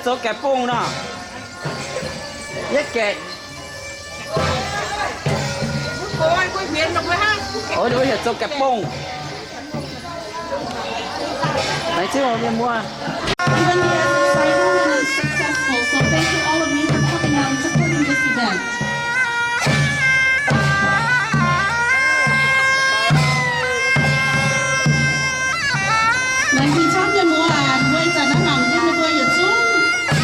Zoux gaeqv bung nor. Yietv gaeqv. Ov, ninh mbuo heuc zoux gaeqv bung. Laengz zingh mienh muoz. Even the exciting and successful, so thank you all of you for coming out and supporting this event. Laengz zingh camv mienh muoz, weic zuqc naaiv mangc jienv ninh mbuo yietc zungv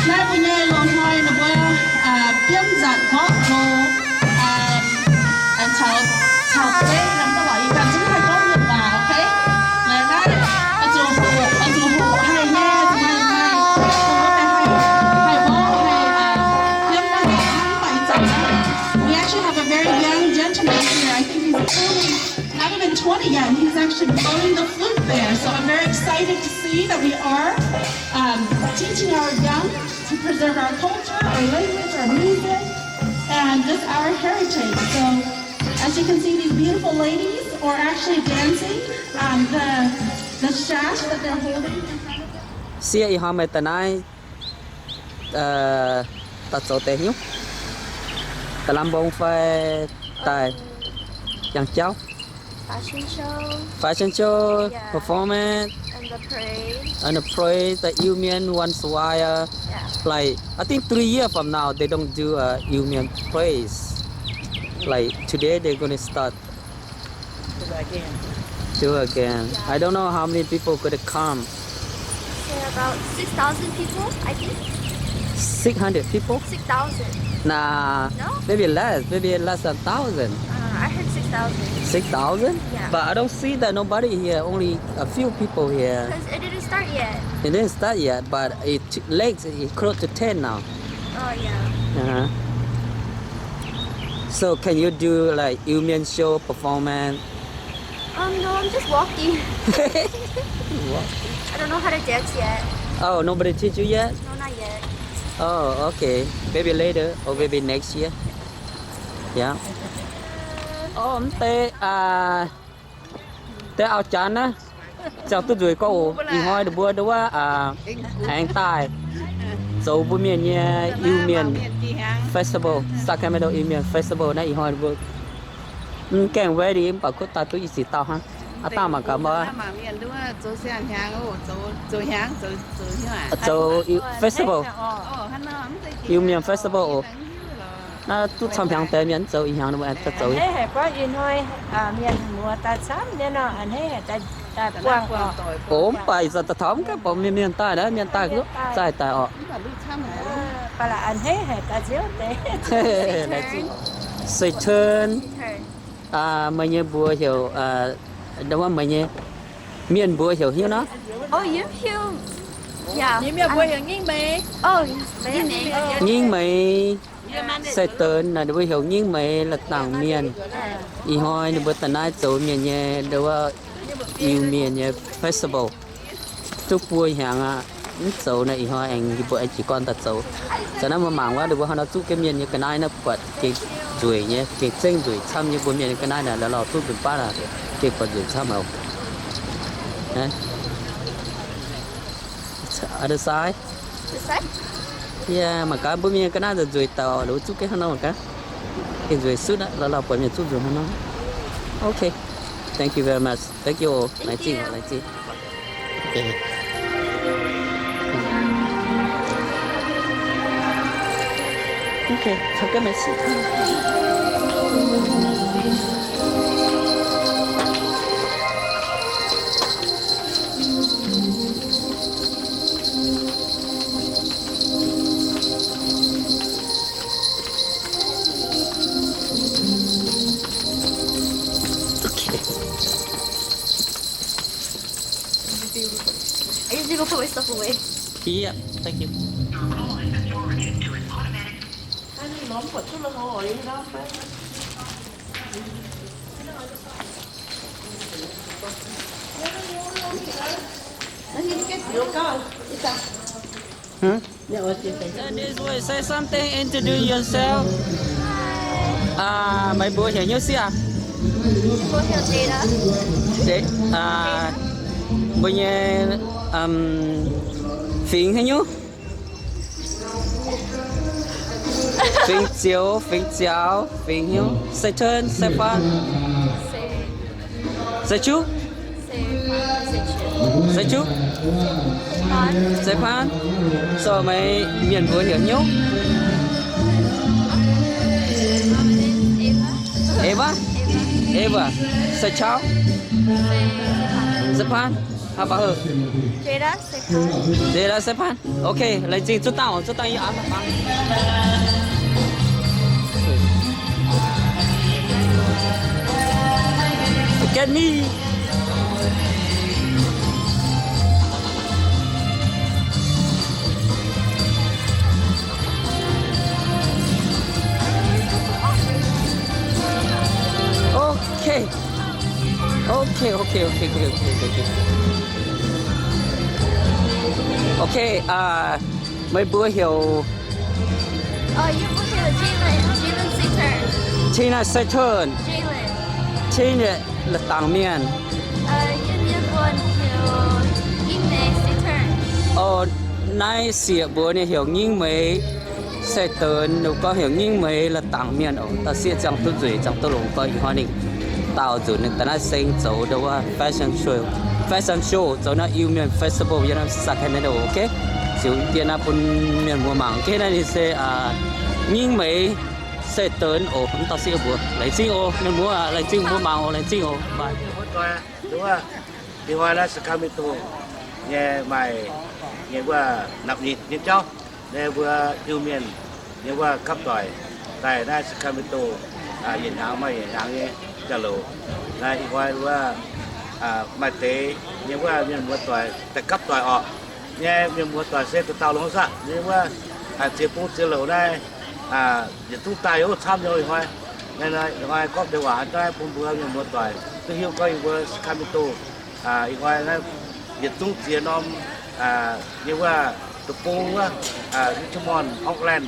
naaiv mbuo nyei loz-hnoi ninh mbuo biomv nzatc gorngv loz, caux, caux zeiv yiem da'lorqc, yie ganh zungv haih gorngv mienh waac, okay? Laengz naaiv, oix zuqc hoqc, oix zuqc hoqc haih nyei, oix zuqc haih, haih, haih mborqv, haih biomv daaih hnangv mv baac ih zanc naaiv, we actually have a very young gentleman here. I think he's only not even twenty yet, and he's actually blowing the flute there. So I'm very excited to see that we are, um, teaching our young to preserve our culture, our language, our music, and just our heritage. So as you can see, these beautiful ladies are actually dancing. Um, the, the sash that they're holding in front of them. Sieqv, ih hnoi meih daaih naaiv daaih zoux deix hnyouv, daaih lamh mbong fai daaih yangh jauv? Fashion show. Fashion show, yeah, performance, and the parade. And the parade, the Iu Mien once a while. Yeah. Like, I think three years from now, they don't do a Iu Mien parade. Like, today, they're gonna start. Do again. Do again. Yeah. I don't know how many people gonna come. Say about six thousand people, I think. Six hundred people? Six thousand. Nah. No? Maybe less. Maybe less than thousand. Uh, I heard six thousand. Six thousand? Yeah. But I don't see that nobody here. Only a few people here. 'Cause it didn't start yet. It didn't start yet, but it late. It close to ten now. Oh, yeah. Uh-huh. So can you do, like, Iu Mien show performance? Um, no, I'm just walking. Walking. I don't know how to dance yet. Oh, nobody teach you yet? No, not yet. Oh, okay. Maybe later or maybe next year. Yeah. Oh, mv deix, aa, deix auv-janx naaiv, ziangh duqv nzueic gorngv oc. Ih hnoi ninh mbuo nduov aengx daaih zoux mbuo mienh nyei Iu Mien festival, Sacramento Iu Mien festival naaiv. Ih hnoi ninh mbuo mv gaengh ready mv baac kuv daaih duqv i zic dauh hnangv. Aa dangh mangc gaax mbuo zoux festival, Iu Mien festival oc. Naaiv duqv camv hnyangx deix mienh mv zoux, ih hnyangx ninh mbuo aengx daaih zoux. Oc, mv baac ih zanc daaih taux mv gaengh borqc mienh, mienh daaih naaiv, mienh daaih zaaih daaih oc. Satan, meih nyei mbuox heuc, meih nyei mienh mbuox heuc hnyouv nor? Nyei mienh mbuox heuc Nyingh Meix. Nyingh Meix. Satan naaic ninh mbuo heuc Nyingh Meix, Latangh Mienh. Ih hnoi ninh mbuo daaih naaiv zoux mienh nyei, nduov, Iu Mien nyei festival. Duqv buo hnyangx aqv, mv zoux naaic. Ih hnoi aengx yie mbuo aengx jiez gorn daaih zoux. Za'naaiv mbuo mangc wuov, ninh mbuo hnangv nor zuqv jienv mienh nyei ga'naaiv naaiv buatc gengh nzueic nyei, gengh zengv nzueic camv nyei. Mbuo mienh nyei ga'naaiv naaic la'lauh duqv nzunc baav naaic, gengh buatc nzueic camv oc. Other side. Yie mangc gaax mbuo mienh nyei ga'naaiv nzueic nzueic dauh, ninh mbuo zuqv jienv hnangv nor mangc gaax. Gengh nzueic sutv aqv, la'lauh buatc mienh zuqv nzunc hnangv nor. Okay. Thank you very much. Thank you. Laengz zingh, laengz zingh. Okay. I usually go put my stuff away. Yep, thank you. Hmm? Say something, introduce yourself. Meih mbuo heuc hnyouv sic aqv? Mbuo nyei fingx haaix nyungc? Fingx Ziouv, Fingx Ziaux, Fingx Hnyouv, Saturn, Saipaan, Saicuv, Saicuv. Saipaan. So meih mienh mbuox heuc Hnyouv? Ava? Ava. Saicuv? Saipaan. How about her? Jada Saipaan. Okay, laengz zingh, zuov dangh oc, zuov dangh yie aqv. Get me. Okay. Okay, okay, okay, okay, okay, okay. Okay, uh, meih mbuo heuc? Oh, yie mbuo heuc Jalen, Jalen Saturn. Tina Saturn. Jalen. Tina, la'dangc mienh. Uh, yie mienh mbuo heuc Yingmei Saturn. Oh, naaiv sieqv mbuox ninh heuc Yingmei Saturn, ninh gorngv heuc Yingmei, la'dangc mienh oc. Dauh sieqv ziangh duqv nzueic, ziangh duqv longx, gorngv ih hnoi ninh daauh nzunc ninh daaih naaiv seng zoux ndo wuov fashion show, fashion show zoux naaiv Iu Mien Festival yiem naaiv Sacramento, okay? Ziux yie naaiv bun mienh muoz mangc, okay? Naaiv ninh se, uh, Yingmei Saturn oc. Mv dauh sieqv mbuox laengz zingh oc, mienh muoz, laengz zingh mbuo mangc oc, laengz zingh oc. Ih hnoi naaiv Sacramento nyei maaih nyei wuov napc nyitc nyei jauv, naaiv mbuo Iu-Mienh nyei wuov gapv doic daaih naaiv Sacramento, yietc hnyangx maaih yietc hnyangx nyei jauv-louc. Naaiv ih hnoi wuov maaih deix nyei wuov mienh muoz-doic daaih gapv doic orqc. Nyei mienh muoz-doic se dauh dauh longx saah, nyei wuov ziex bung ziex louc naaiv, yietc zungv daaih yaac camv nyei ih hnoi. Ih hnoi gorngv deix waac haaix dauh bun mbuo mienh muoz-doic duqv hiuv gorngv yie mbuo Sacramento ih hnoi naaiv yietc zungv ziex norm nyei wuov deic-bung wuov, Richmond, Oakland,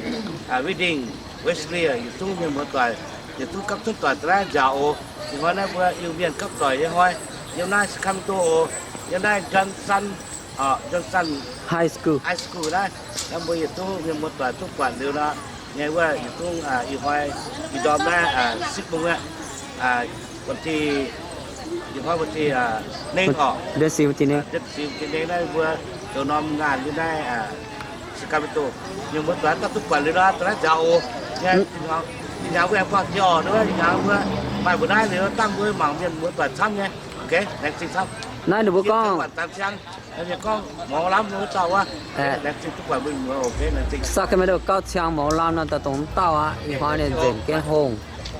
Redding, West Ridge, yietc zungv mienh muoz-doic, yietc zungv gapv zunv doic daaih naaiv nziaauc oc. Ih hnoi naaiv mbuo Iu-Mienh gapv doic nyei hnoi yiem naaiv Sacramento oc, yiem naaiv Johnson, Johnson High School, High School naaiv, naaiv mbuo yietc zungv mienh muoz-doic duqv buatc liuz nor, nyei wuov yietc zungv ih hnoi ih ndorm naaiv sipv bung aqv, ih hnoi wuov deix nengh orqc, nengh naaiv mbuo zoux norm ngaanh yiem naaiv Sacramento, mienh muoz-doic daaih duqv buatc liuz nor, daaih naaiv nziaauc oc. Ih hnyangx mbuo aengx buangh jiex orqc, ih hnyangx mbuo maaih mbuo naaiv liuz dangh mbuo mangc mienh muoz-doic camv nyei. Naaiv ninh mbuo gorngv Sacramento gauh ciang mouz lamh nor, dongh dauh aqv. Ih hnoi ninh nzengc jienv hungh,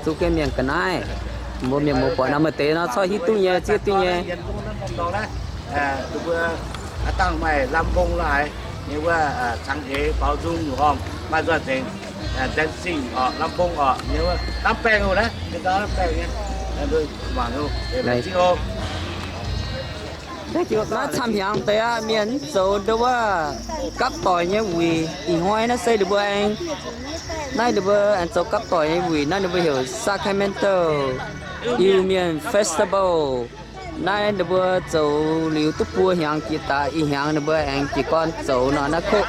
zuqv jienv mienh ga'naaiv. Mbuo mienh muoz-doic nor maaih deix nor corc hiuv duqv nyei, zieqv duqv nyei. Mbuo dangh maaih lamh mbong laaix nyei wuov, cangx eix baaux nzung horngh maaih nzoih nzengc, dancing orqc, lamh mbong orqc nyei wuov, lamh baengh oc naaiv, lamh baengh nyei. Naaiv camv hnyangx deix aqv, mienh mv zoux ndo wuov gapv doic nyei wuic. Ih hnoi naaiv se ninh mbuo aengx, naaiv ninh mbuo aengx zoux gapv doic nyei wuic. Naaiv ninh mbuo heuc Sacramento Iu-Mienh Festival. Naaiv ninh mbuo zoux liuz duqv buo hnyangx jiex daaih, ih hnyangx ninh mbuo aengx jiez gorn zoux nor naaiv koqv.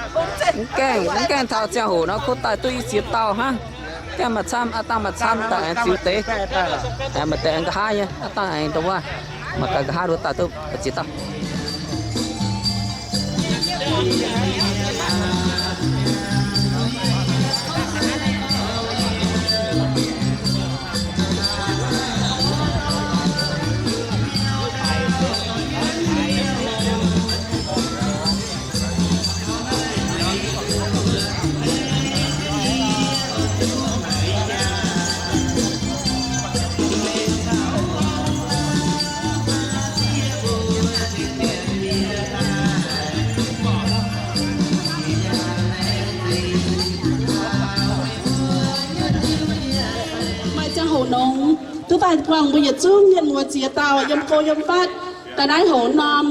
Mv gaengh, mv gaengh taux ziangh hoc nor koqv daaih duqv i ziex dauh hnangv. Gaengh maaih camv, aav dangh maaih camv daaih aengx ziux deix. Maaih deix aengx nqa'haav nyei, aav dangh aengx ndo wuov, maaih gaax nqa'haav nduov daaih duqv ziex dauh. Maaih ziangh hoc nongx duqv daaih buangh mbuo yietc zungv mienh muoz ziex dauh yiem go yiem fatv daaih naaiv hoz norm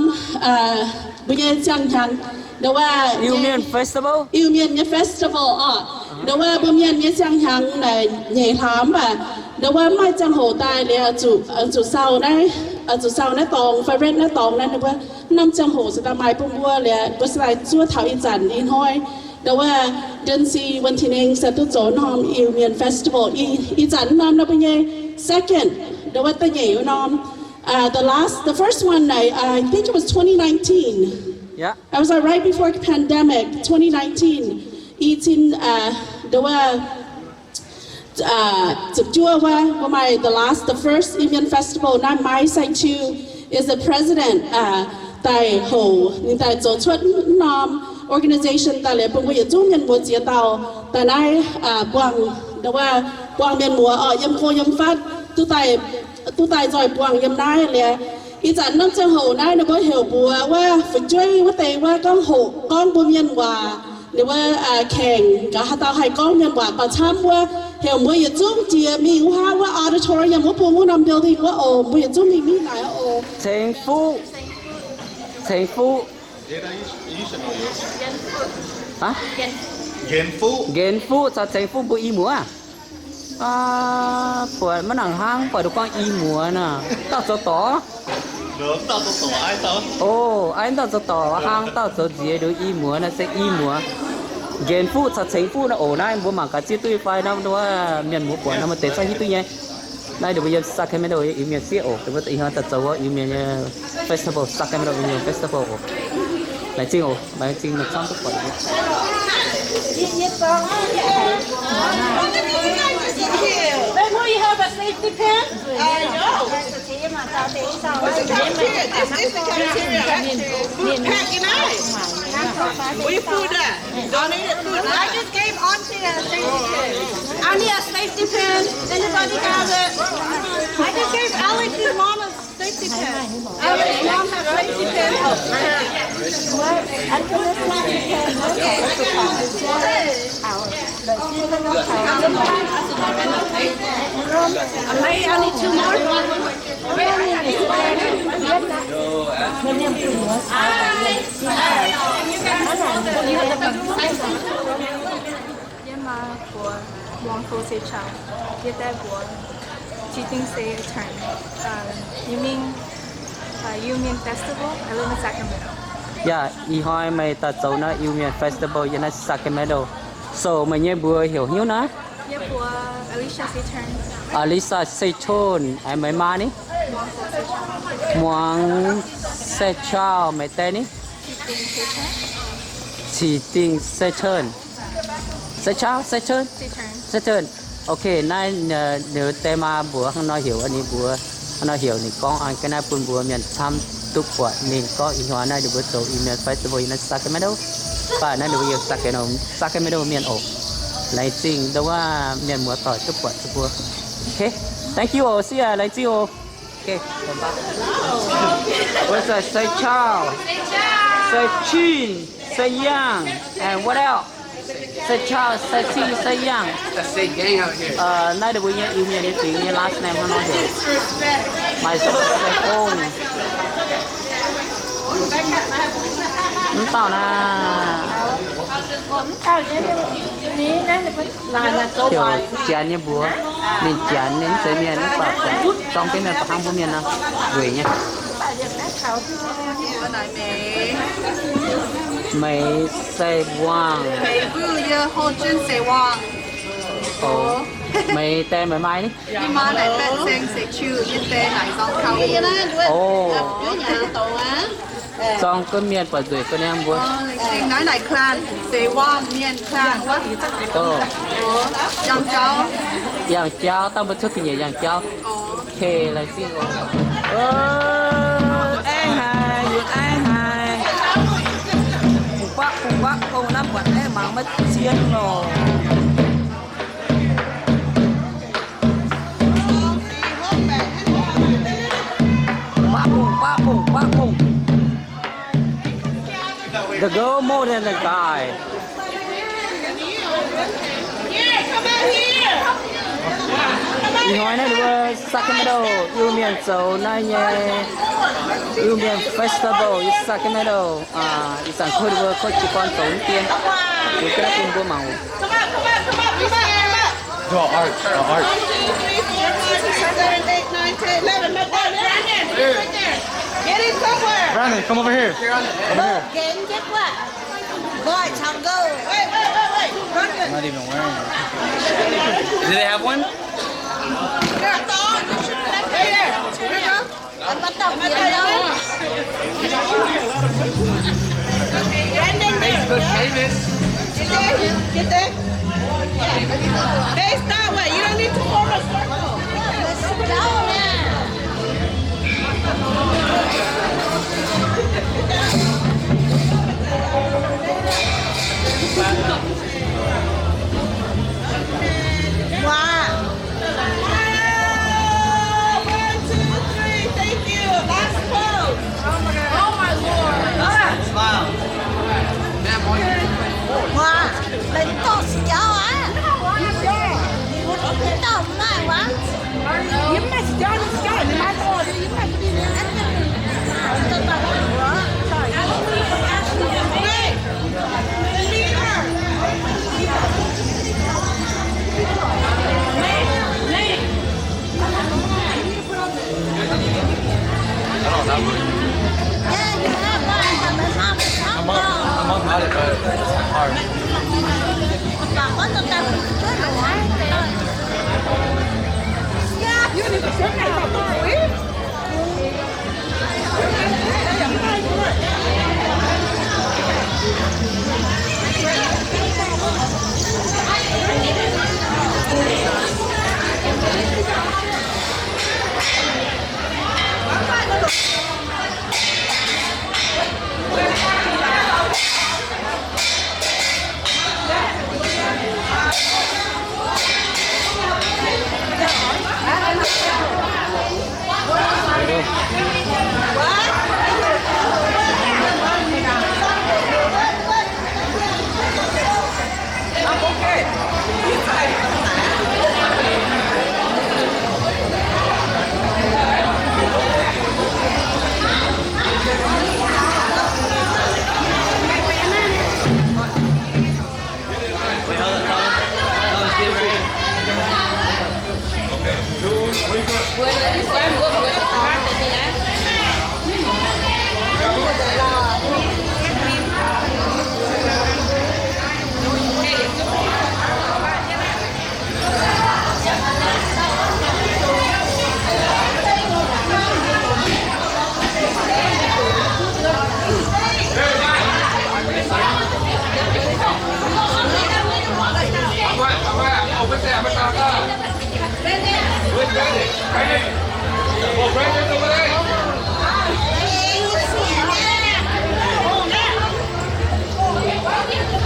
mbuo nyei ziangh hnyangx, ndo wuov Iu-Mienh Festival, Iu-Mienh nyei festival orqc. Ndo wuov mbuo mienh nyei ziangh hnyangx naaic nyeic hlaax mv baac ndo wuov maaih ziangh hoc daaih liuz zuqc sau naaiv, zuqc sau naaiv dorngx, fai ret naaiv dorngx naaiv, ndo wuov norm ziangh hoc se daaih maaih bun mbuo liuz mbuo se daaih zuov taux ih zanc ih hnoi Ndau wuov เดือนสี่ วันที่หนึ่ง se duqv zoux norm Iu-Mienh festival. Ih, ih zanc norm naaiv mbuo nyei second, ndau wuov da'nyeic norm. Uh, the last, the first one, I, I think it was twenty nineteen. Yeah. I was, uh, right before pandemic, twenty nineteen. Ih cin, uh, ndau wuov ziepc juov wuov, mbuo maaih the last, the first Iu-Mienh festival. Naaiv Mai Sai Chiu is the president, uh, daaih hoc ninh daaih zoux cuotv norm organization daaih liuz bun mbuo yietc zungv mienh muoz ziex dauh daaih naaiv, uh, buangh, ndau wuov, buangh mienh muoz oc, yiem go yiem fatv duqv daaih, duqv daaih nzoih buangh yiem naaiv liuz. Ih zanc norm ziangh hoc naaiv ninh mbuo heuc mbuox wuov fu'jueiv wuov deix wuov gorngv hoqc gorngv mbuo mienh waac. Ninh mbuo, uh, แข่ง gaax haaix dauh haih gorngv mienh waac gauh camv wuov, heuc mbuo yietc zungv jiex mingh wuov, wuov auditorium wuov bung wuov norm building wuov oc. Mbuo yietc zungv mingh mingh naaic oc. Ceng Fuqv. Ceng Fuqv. Nqenx Fuqv caux Ceng Fuqv mbuo i muoz. Buatc maiv nangc hnangv, buatc duqv gorngv i muoz naaic. Dauh zoux dorc. O, aiv dauh zoux dorc hnangv, dauh zoux nziex nduov i muoz naaiv se i muoz. Nqenx Fuqv caux Ceng Fuqv naaiv oc. Naaiv mbuo mangc gaax zieqv duqv fai naaiv, mienh muoz buatc naaiv maaih deix zangv hiuv duqv nyei. Naaiv ninh mbuo yiem Sacramento Iu-Mienh sieqv oc. Ninh mbuo ih hnoi daaih zoux wuov Iu-Mienh nyei festival, Sacramento Iu-Mienh festival oc. Laengz zingh oc, laengz zingh meih camv duqv buatc. Why you have a safety pin? Pack it nice. We food that. Donated food. I just gave auntie a safety pin. I need a safety pin. Anybody have it? I just gave Alex his mom a safety pin. Alex mom has safety pin. I need two more. Yie maaih mbuox Muangx Fou Seix Chau, yie daaih mbuox Qi Ding Seix Chau, uh, Iu-Mienh, uh, Iu-Mienh Festival, I live in Sacramento. Yaac ih hnoi meih daaih zoux naaiv Iu-Mienh Festival yiem naaiv Sacramento. So meih nyei mbuox heuc hnyouv naaiv? Yie mbuox Alicia Seix Chau. Alicia Seix Chau, meih maa ni? Muangx Seix Chau, meih die ni? Qi Ding Seix Chau. Seix Chau, Seix Chau. Seix Chau. Okay, naaiv ninh die maa mbuox hnangv nor heuc ninh mbuox, hnangv nor heuc ninh gorngv an ga'naaiv bun mbuo mienh camv duqv buatc ninh gorngv ih hnoi naaiv ninh mbuo zoux Iu-Mienh Festival yiem naaiv Sacramento. Mv baac naaiv ninh mbuo yiem Sacramento, Sacramento mienh oc. Laengz zingh ndau wuov mienh muoz-doic duqv buatc zuqc mbuo. Okay, thank you oc, see ya, laengz zingh oc. Okay, bye bye. Where's the Seix Chau? Seix Chin, Seix Yang, and what else? Seix Chau, Seix Chin, Seix Yang. Naaiv ninh mbuo nyei Iu-Mienh nyei fingx nyei last name hnangv nor heuc. Maaih Seix Ong. Mv dauh naaiv. Heuc Janx nyei mbuox. Ninh Janx ninh mv zeiz mienh, mv baac zorng jienv mienh baac hnangv mbuo mienh nor, nzueic nyei. Meix Seix Wang. Meix die meih maaih ni? O, zorng jienv mienh buatc nzueic ga'naaiv mbuo. Naaiv naaic clan, Seix Wang mienh clan wuov. Yangh jauv, yangh jauv, dangh mbuo cuotv ga'nyiec yangh jauv. Okay, laengz zingh oc. Aengx haiz, yie aengx haiz. Bungx baqv bungx baqv gong naaiv buatc aengx mangc maiv zien lorqc. Baqv bungx baqv bungx baqv bungx. The girl more than the guy. Ih hnoi naaiv mbuo Sacramento Iu-Mienh zoux naaiv nyei Iu-Mienh festival yiem Sacramento. Ih zanc kuv mbuo kuv jiez gorn zoux naaiv dien, mbuo ga'naaiv bun mbuo mangc. Draw art, draw art. Brandon, come over here. Come over here. Not even wearing it. Do they have one? Face that way. You don't need to form a circle. Wow. One, two, three. Thank you. Last pose. Oh my Lord. Wow. Wow. Lengc dorh six jauv aqv. Lengc dorh mv maaih waac. Yie mv maaih six jauv, six jauv yie mv maaih dorh, yie mv maaih.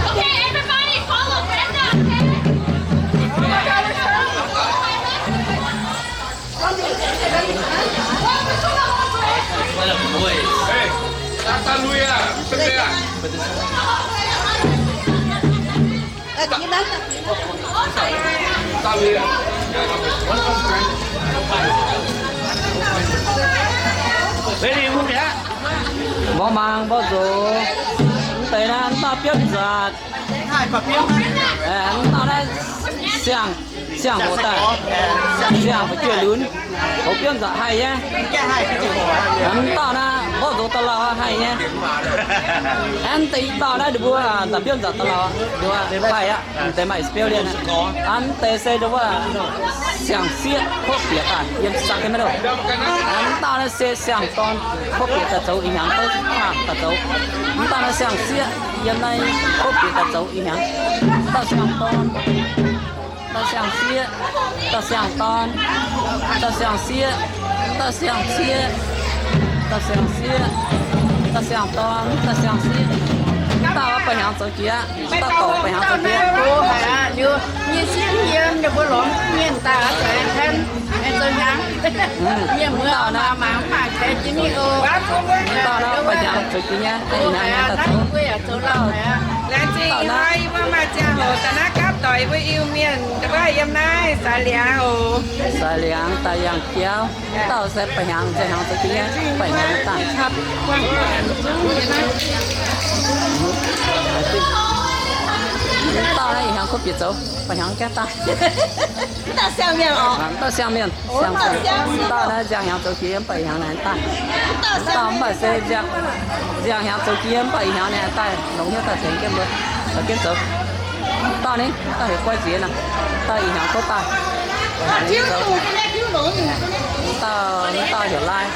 Okay, everybody follow Brenda, okay? Mbuo mangc mbuo nzuqc mv deix naaiv, mv dauh biomv nzatc. Mv dauh naaiv siang, siang hoc daaih, siang fu'jueiv lunx, hoc biomv nzatc haih nyei. Mv dauh naaiv mborqv nzox da'lauh haih nyei. Mv deix i dauh naaiv ninh mbuo daaih biomv nzatc da'lauh haih aqv. Mv deix maaih experience aqv. Mv deix se wuov siang-sieqv kuotv bieqc daaih yiem Sacramento. Mv dauh naaiv se siang-dorn kuotv bieqc daaih zoux ih hnyangx, daaih zoux. Mv dauh naaiv siang-sieqv yiem naaiv kuotv bieqc daaih zoux ih hnyangx. Dauh siang-dorn, dauh siang-sieqv, dauh siang-dorn, dauh siang-sieqv, dauh siang-sieqv, dauh siang-sieqv, dauh siang-dorn, dauh siang-sieqv. Mv dauh ba'hnyangx zoux jiex aqv. Mv dauh dorc ba'hnyangx zoux jiex. Nyei sienx yiem ninh mbuo lorz mienh daaih zoux hnyangx. Mv dauh naaiv, mv dauh naaiv ba'hnyangx zoux jiex nyei, ih hnyangx daaih zoux. Laengz zingh ih hnoi yie mbuo maaih ziangh hoc daaih naaiv gapv doic yie mbuo Iu-Mienh wuov yiem naaiv Saaix Liangx oc. Saaix Liangx daaih yangh jauv. Dauh se ba'hnyangx zoux hnyangx zoux jiex nyei, ba'hnyangx daaih. Dauh naaiv ih hnyangx Kov bieqc zoux, mv baac hnyangx gaengh daaih. Mv dauh siang-mienh oc. Mv dauh siang-mienh. Mv dauh naaiv nziang hnyangx zoux jiex yiem mv baac hnyangx naaic daaih. Mv dauh mv baac se nziang hnyangx zoux jiex yiem mv baac hnyangx naaic daaih, longx hnyouv daaih tengx jienv mbuo, zoux jienv zoux. Mv dauh ni, mv dauh heuc guai nziex nor, mv dauh ih hnyangx kov daaih. Mv dauh, mv dauh heuc Lai,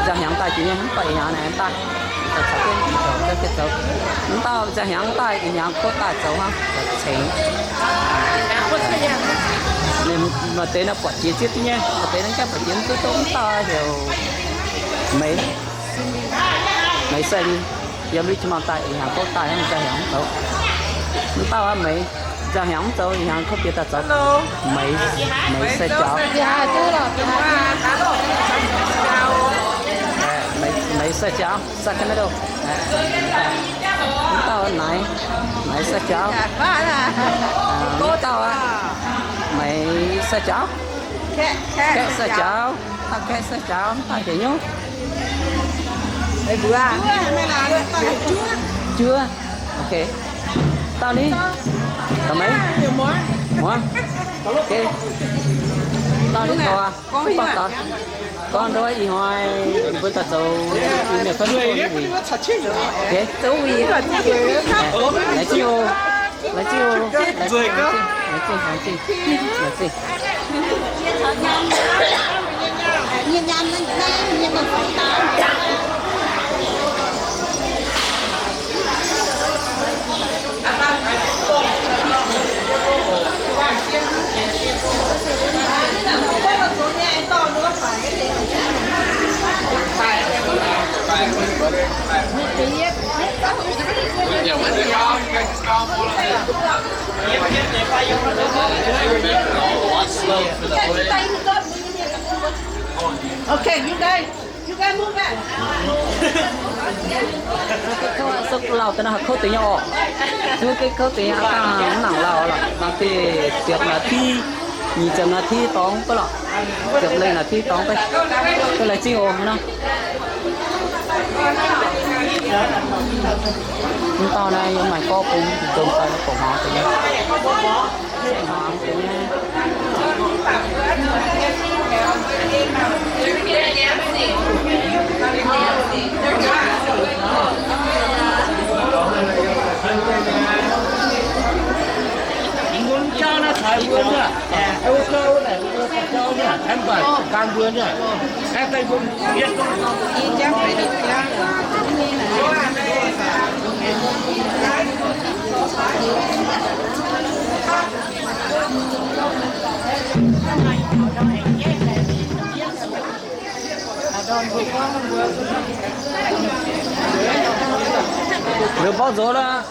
nziang hnyangx daaih jiex yiem mv baac ih hnyangx naaic daaih. Mv dauh nziang hnyangx daaih ih hnyangx kov daaih zoux hnangv, cingx. Maaih deix naaiv buatc jiex zieqv duqv nyei, maaih deix naaiv gaengh buatc jiex mv duqv. Mv dauh heuc Meix, Meix Sai Lin, yiem Richmond daaih ih hnyangx kov daaih hnangv, nziang hnyangx mv zoux. Mv dauh aqv, Meix, nziang hnyangx mv zoux, ih hnyangx kov bieqc daaih zoux. Meix, Meix Sai Jaux. Meix, Meix Sai Jaux, Sacramento. Mv dauh Naix, Naix Sai Jaux. Mv dauh aqv, Meix Sai Jaux, Kaeqv Sai Jaux, dauh Kaeqv Sai Jaux, mv dauh heuc nyungc. Juov. Ok. Dauh ni, dauh Meix, muoz. Ok. Dauh ni, dauh, gorngv nduov ih hnoi mbuo daaih zoux mienh fai wuic. Ok. Laengz zingh oc. Laengz zingh oc. Laengz zingh, laengz zingh, laengz zingh. Okay, you guys, you guys move back. Lauh daaih naaiv haih kouv deix nyei orqc. Zuov gengh kouv deix nyei, dangh mv nangc lauh lorqc. Nangc deix ziepc naaiv ti, nyic ziepc naaiv ti dorngx beiv lorqc. Ziepc naaiv ti dorngx beiv. Beiv laengz zingh oc nor. Mv dauh naaiv yiem maaih gorqv bung, nzong daaih naaiv gorqv hmuangx deix nyei. Liuz mborqv nzox lorqc.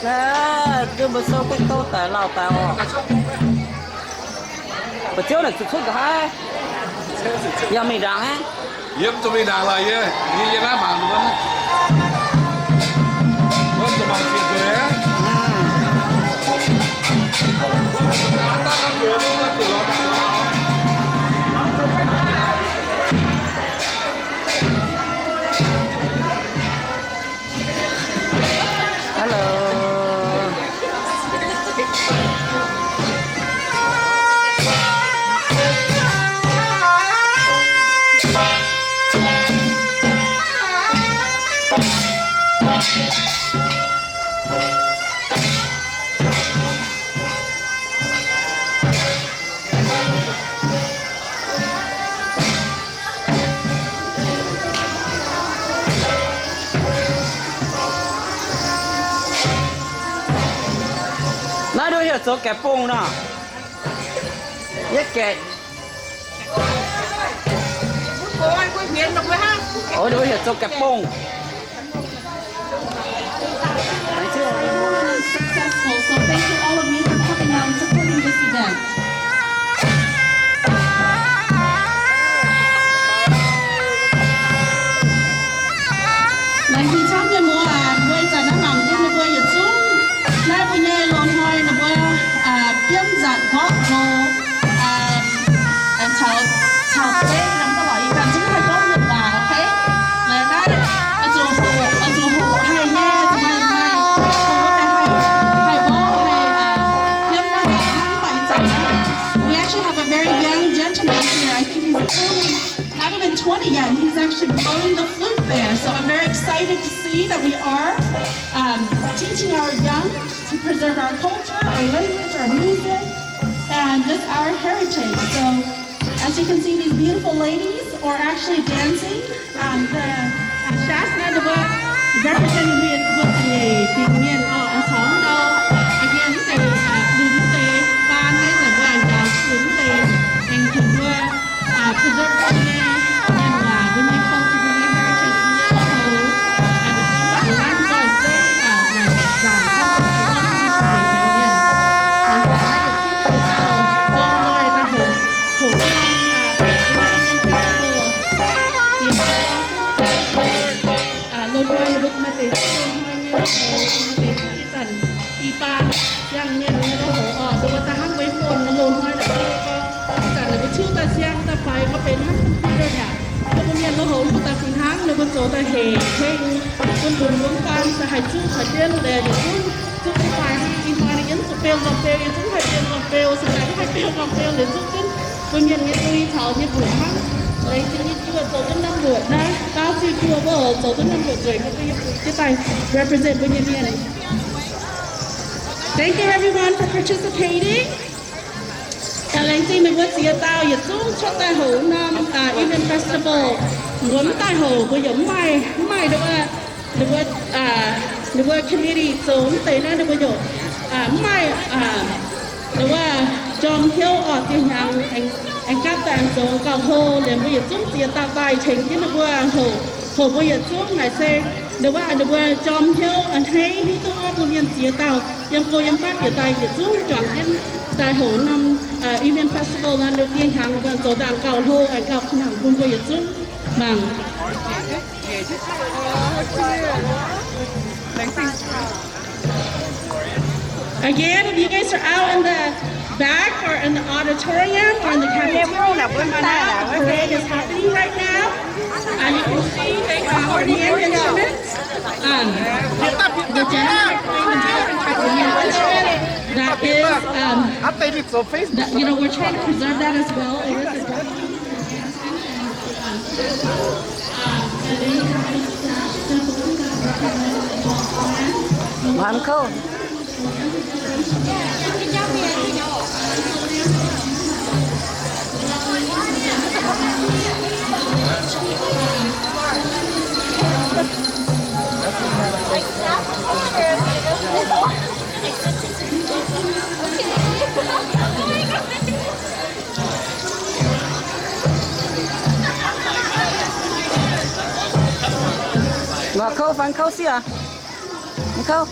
Naaiv mbuo sou gengh kouv daaih lauh daaih orqc. Ba'ziouv naaic zuqc cuotv nqa'haav, yaac mingh ndaangc aqv. Yie mv zuqc mingh ndaangc lorqc, yie, yie, yie naaiv mangc nzunc. Wuov zuqc mangc zieqc nzueic aqv. Hello. Naaiv nduov heuc zoux gaeqv bung nor. Yie gaeqv. Ov, nduov heuc zoux gaeqv bung. Successful, so thank you all of you for coming out and supporting this event. Laengz zingh camv mienh muoz aac, mbuo ih zanc naaiv mangc jienv ninh mbuo yietc zungv naaiv mbuo nyei loz-hnoi ninh mbuo, aa, biomv nzangc gorqv hlo, aa, caux, caux zeiv norm da'lorqc, ih zanc zungv haih gorngv Mienh waac, okay? Laengz naaiv, Yeah, and he's actually blowing the flute there. So I'm very excited to see that we are, um, teaching our young to preserve our culture, our language, our music, and just our heritage. So as you can see, these beautiful ladies are actually dancing. Um, the, uh, Shasta, the one representing me, was the, the men, uh, and so on. So again, they, uh, they, they, uh, they, uh, preserve the, uh, culture, the heritage, the loz-hnoi, loz-hnoi, loz-hnoi, loz-hnoi, mbuo mienh loz-hnoi mbuo daaih fih hnangv, ninh mbuo zoux daaih hec heng, bun mbuo mbuo faan se haih zuqc haaix jienv deix yietc zungv, zuqc daaih hnangv ih hnoi ninh yiem zuqc beu nzangc-beu, yietc zungv haih beu nzangc-beu, se haih beu nzangc-beu, yietc zungv jienv bun mienh nyei dui caux nyei mbuoqc hnangv. Laengz zingh yie mbuo zoux duqv norm mbuoqc naaiv, daauv zuiz mbuo mbuo zoux duqv norm mbuoqc nzueic, mbuo yie mbuo jienv daaih represent mbuo nyei mienh. Thank you everyone for participating. Laengz zingh meih mbuo ziex dauh yietc zungv cuotv daaih hoc norm, uh, Evening Festival. Mbuo mv daaih hoc mbuo yaac mv maaih, mv maaih ninh mbuo, ninh mbuo, uh, ninh mbuo committee zoux mv deix naaiv ninh mbuo yaac, uh, mv maaih, uh, ninh mbuo jorm hnyouv oc. Dieh hnyangx aengx gapv daaih aengx zoux gauh hlo liuz, mbuo yietc zungv ziex dauh daaih tengx jienv ninh mbuo hoc, hoc mbuo yietc zungv naaic se ninh mbuo, ninh mbuo jorm hnyouv a'hneiv hiuv duqv gorngv mbuo mienh ziex dauh yiem go yiem fatv bieqc daaih yietc zungv juangc jienv daaih hoc norm, uh, Evening Festival naaiv, ninh dieh hnyangx ninh mbuo zoux daaih gauh hlo, aengx gauh ka'nangc bun mbuo yietc zungv mangc. Again, if you guys are out in the back or in the auditorium or in the cafeteria, come on out. The parade is happening right now. And you can see they have hand instruments. Um, the gentleman playing the different types of hand instruments. That is, um, that, you know, we're trying to preserve that as well. It is a Mangc gaax. Ngorc kouv fai kouv sieqv? Kouv.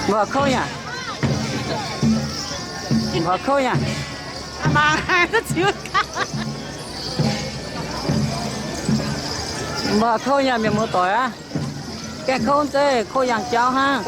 Mbuo kouv nyei? Mbuo kouv nyei? Mbuo kouv nyei mienh muoz-doic aav. Gaengh kouv zeiv, kouv yangh jauv hnangv.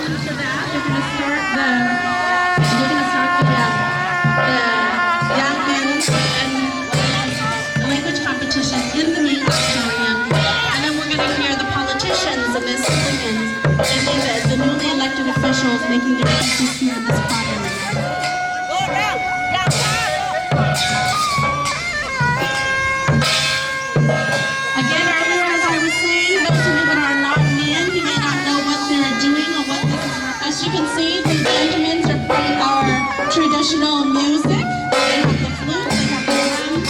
After that, we're gonna start the, we're gonna start the, uh, the Yang Men and language competition in the main auditorium. And then we're gonna hear the politicians and their civilians and the, the newly elected officials making their speeches here in this choir. Again, earlier, as I was saying, those of you that are not Mien, you may not know what they're doing or what this is. As you can see, the gentlemen are playing our traditional music. They have the flute, they have the drum,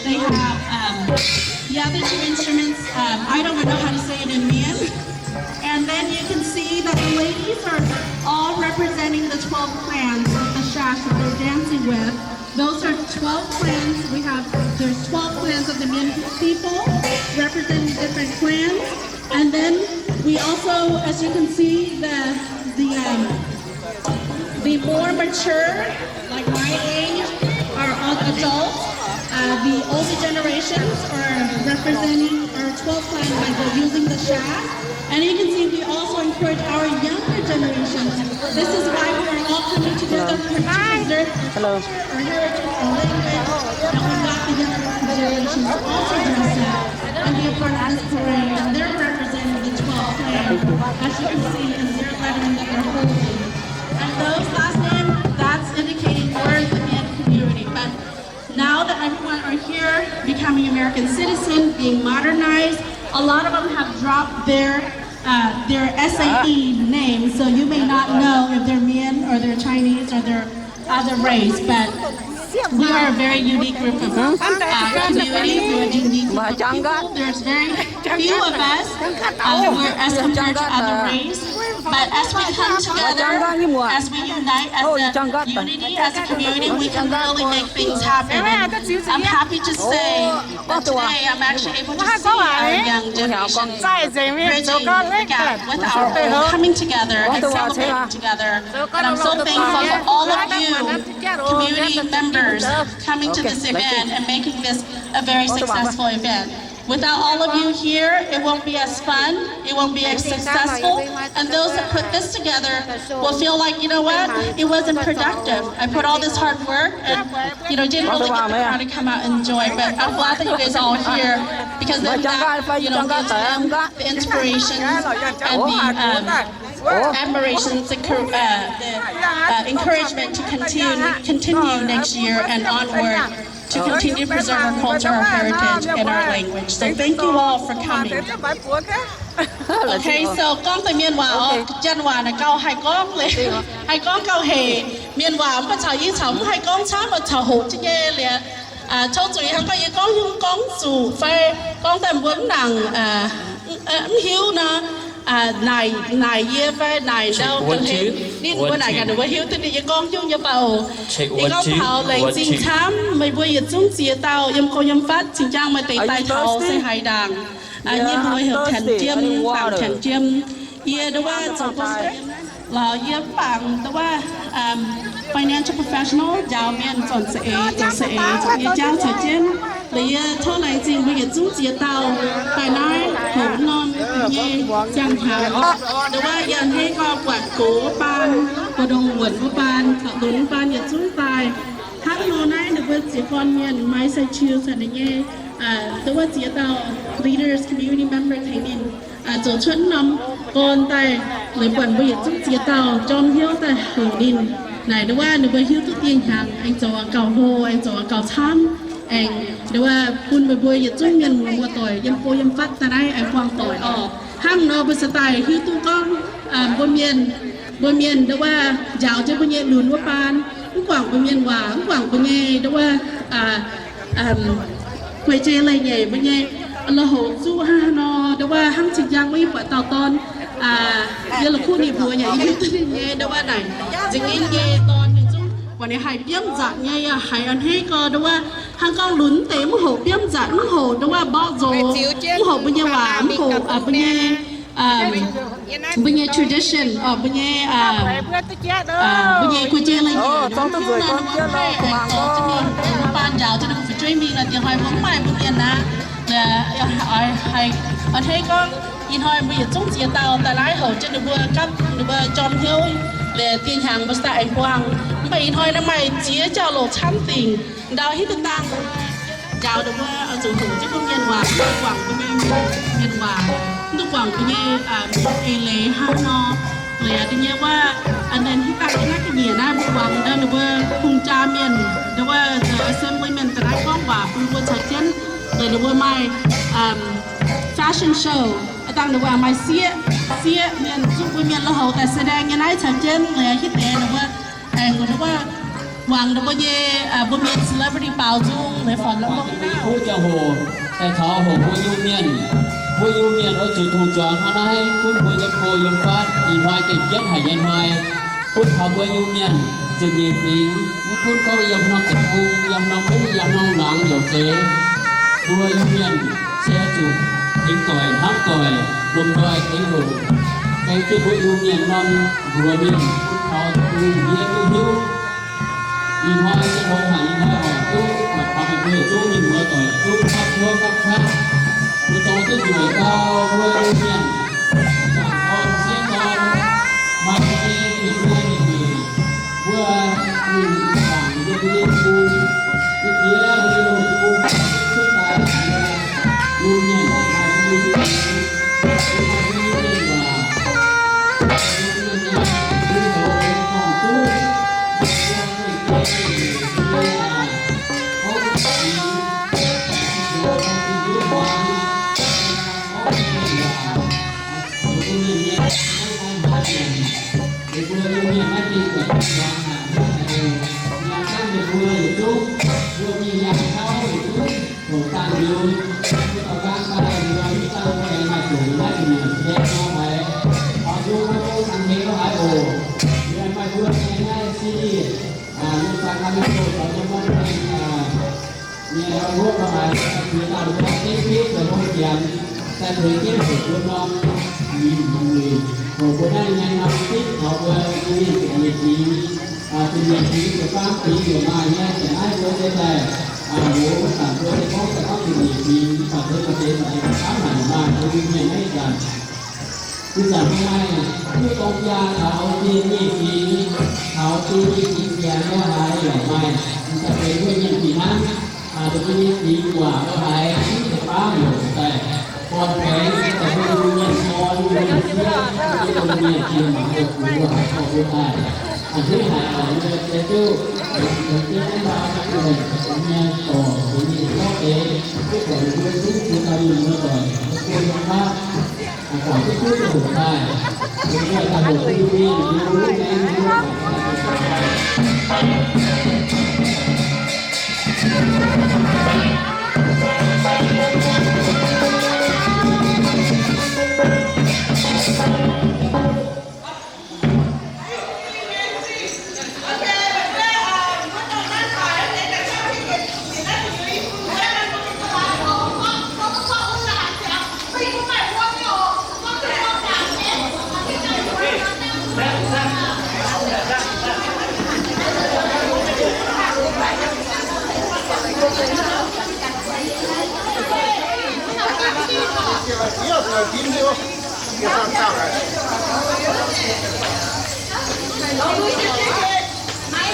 they have, um, the other two instruments. Um, I don't know how to say it in Mien. And then you can see that the ladies are all representing the twelve clans of the Sha that they're dancing with. Those are twelve clans. We have, there's twelve clans of the Mien people representing different clans. And then we also, as you can see, the, the, um, the more mature, like my age, are all adults. Uh, the older generations are representing our twelve clans by the, using the sha. And you can see we also encourage our younger generations. This is why Hello. Hello. And we've got the younger generations also dressed up and be a part of this parade, and they're representing the twelfth clan, as you can see, in their lettering that they're holding. And those last names, that's indicating we're the Mien community. But now that everyone are here, becoming American citizen, being modernized, a lot of them have dropped their uh, their S A E name, so you may not know if they're Mien or they're Chinese or they're other race, but we are a very unique group of uh, community. We're a unique group of people. There's very few of us uh, who are as compared to other race, but as we come together, as we unite as a unity, as a community, we can really make things happen. And I'm happy to say, but today, I'm actually able to see our young generation bridging the gap with our old, coming together and celebrating together. And I'm so thankful for all of you, community members, coming to this event and making this a very successful event. Without all of you here, it won't be as fun, it won't be as successful, and those that put this together will feel like, you know what, it wasn't productive. I put all this hard work and, you know, didn't really get the crowd to come out and enjoy, but I'm glad that you guys are all here because then that, you know, gives them the inspirations and the um, admirations, the, uh, the uh, encouragement to continue, continue next year and onward to continue to preserve our culture, our heritage, and our language. So thank you all for coming. Okay, so gorngv deix mienh waac oc, janx waac naaic gauh haih gorngv liuz, haih gorngv gauh hec. Mienh waac mv baac caux yie caux mv haih gorngv camv, caux hoqc jienv nyei liuz. Tov zuiz hnangv gorngv yie gorngv hiuv gorngv zuqc fai gorngv daaih mbuo mv nangc, mv hiuv nor, naaic, naaic yie fai naaic ndau ga'hlen. Ninh mbuo naaic gaax ninh mbuo hiuv duqv ninh yie gorngv hiuv nyei baac oc. Yie gorngv taux laengz zingh camv meih mbuo yietc zungv ziex dauh yiem go yiem fatv cingx jangx maaih deix daaih taux se haaix ndaangc. Yie mbuo heuc Tanx Jiem, Bangc Tanx Jiem. Yie nduov wuov zoux gong lorz yie mv bangc nduov wuov financial professional njaaux mienh zornc za'eix, zoux za'eix, zoux nyei jauv caux jienv. Liuz yie tov laengz zingh mbuo yietc zungv ziex dauh daaih naaiv hoqc norm nyei ziangh hnyangx. Nduov wuov yie a'hneiv gorngv buatc gox wuov baan, buatc ndongc wuonc wuov baan, caux lunx wuov baan yietc zungv daaih. Hnangv nor naaiv ninh mbuo ziex gorn mienh, Mai Sai Chiu caux ninh nyei nduov wuov ziex dauh leaders, community member tengx ninh zoux cuotv norm gorn daaih, leiz buatc mbuo yietc zungv ziex dauh jorm hnyouv daaih hoqc ninh. Naaic nduov wuov ninh mbuo hiuv duqv dieh hnyangx aengx zoux gauh hlo, aengx zoux gauh camv, aengx nduov wuov bun meih mbuo yietc zungv mienh muoz-doic yiem go yiem fatv daaih naaiv aengx buangh doic oc. Hnangv nor mbuo se daaih hiuv duqv gorngv mbuo mienh, mbuo mienh nduov wuov njaaux jienv mbuo nyei lunx wuov baan, mv guangc mbuo mienh waac, mv guangc mbuo nyei nduov wuov guei jei leiz-nyeic, mbuo nyei lui-houx zuqv hnangv haaix nor, nduov wuov hnangv cing jang wuov yie buatc dauh dorn, yie la'kuqv ninh mbuox yaac yie hiuv duqv ninh nyei nduov wuov naaic, nzengc ninh nyei dorn ninh zungv buatc ninh haiz biomv nzatc nyei, yaac haiz a'hneiv gorx nduov wuov hnangv gorngv lunx deix mv hoqc biomv nzatc, mv hoqc nduov wuov mborqv nzox, mv hoqc mbuo nyei waac, mv hoqc mbuo nyei mbuo nyei tradition, mbuo nyei, mbuo nyei guei jei leiz-nyeic, ninh mbuo zorqv duqv nzunc gorngv jienv nor, gu'nguaaz gorngv jienv mingh, mbuo baan njaaux jienv ninh mbuo fu'jueiv mingh nor, diex hnoi mbuo mv maaih mbuo mienh aqv. Haiz, haiz a'hneiv gorngv ih hnoi mbuo yietc zungv ziex dauh daaih naaiv hoqc jienv ninh mbuo gapv ninh mbuo jorm hnyouv, liuz dieh hnyangx mbuo se daaih aengx buangh. Mv baac ih hnoi naaiv maaih ziex jauv-louc camv dingc, ndau hitv daaih dangh njaaux ninh mbuo zuqc hoqc jienv mbuo mienh waac, mv duqv guangc mbuo nyei mienh waac, mv duqv guangc mbuo nyei eix leiz hnangv nor. Liuz da'nyeic wuov, ninh hitv dangh naaiv ga'nyiec naaiv mbuo muangx ninh mbuo hungh jaa mienh, ninh mbuo assemblyman daaih naaiv gorngv waac bun mbuo caux jienv. Liuz ninh mbuo maaih fashion show, dangh ninh mbuo maaih sieqv, sieqv mienh zuqc mbuo mienh lui-houx daaih แสดง nyei naaiv caux jienv. Liuz hitv deix ninh mbuo aengx ninh mbuo muangx ninh mbuo nyei, mbuo mienh celebrity baaux nzung, liuz fongc la'mong naaiv. Kuv ziangh hoc daaih taux hoqc mbuo Iu-Mienh. Mbuo Iu-Mienh oix zuqc tongc juangx hnangv naaiv gunv mbuo yiem go yiem fatv. Ih hnoi gengh jienv haic nyei hnoi, gunv taux mbuo Iu-Mienh ziepc nyeic fingx, mv gunv gorngv yiem norm deic-bung, yiem norm mungv, yiem norm laangz yaac zeiz, mbuo Iu-Mienh se zuqc tengx doic hnamv doic, lomh nzoih tengx hoqc, gaeng jienv mbuo Iu-Mienh norm nduox mienh gunv taux deic-bung yie duqv hiuv. Ih hnoi se hlo haic, ih hnoi oix duqv buatc taux meih mbuo yietc zungv mienh muoz-doic yietc zungv gapv hnyouv gapv qaqv, mbuo zoux duqv nzueic gau, mbuo Iu-Mienh, jangc dorn sieqv dorn, maaih nyei mienh mbuo ninh heuc, mbuo Mienh naaiv dingh zuqc zuangx haic, haiz oc. Yangh zanv mienh mbuo yietc zungv, mbuo mingh yangh jauv yietc zungv, hoqc dangh liuz, mbuo dorh gaanv daaih liuz, mv dangh mbuo aengx maaih zuqc naaiv zuqc nyungc ga'hlen nor haiz, oix nduov mbuo taux hmz lo haaix oc. Yie maaih mbuo nyei naaiv city, mbuo zaqc ganh nyei doh zoux nyei mbuo nyei, nyei wuov mbuo haiz zueiz dauh mbuo dengv bieiv zoux hlo janx, daaih tengx jienv hoqc mbuo norm, hoqc mbuo naaiv nyei norm zipv taux mbuo nyei mienh ziepc nyeic fingx, ziepc nyeic fingx ziepc faam fingx yaac maaih nyei. Ziouc naaiv mbuo se daaih, mbuo mv baac mbuo se gorngv se gorngv ziepc nyeic fingx, mv baac mbuo maaih deix maaih deix camv haic yaac maaih, mbuo Iu-Mienh naaiv zanc. Ih zanc mbuo maaih duqv dorng jaa taux ziepc nyeic fingx, taux ziepc nyeic fingx ziangx nyei haiz yaac maaih, mv baac benx mbuo mienh fih hnangv, dongh mbuo nyei fingx waac lo haiz mv zeiz baav heuc daaih gorn-baengx, daaih mbuo Iu-Mienh gorn, mbuo mienh sieqv, mbuo nyei domh mienh jiex mangc daaih bungx mbuo haiz gorn mbuo daaih. A'hneiv haic oc, mbuo se duqv, mbuo se duqv mv baac mbuo nyei dorc, mbuo nyei gorngv deix, duqv buatc mbuo zungv jiex daaih mienh mbuo doic,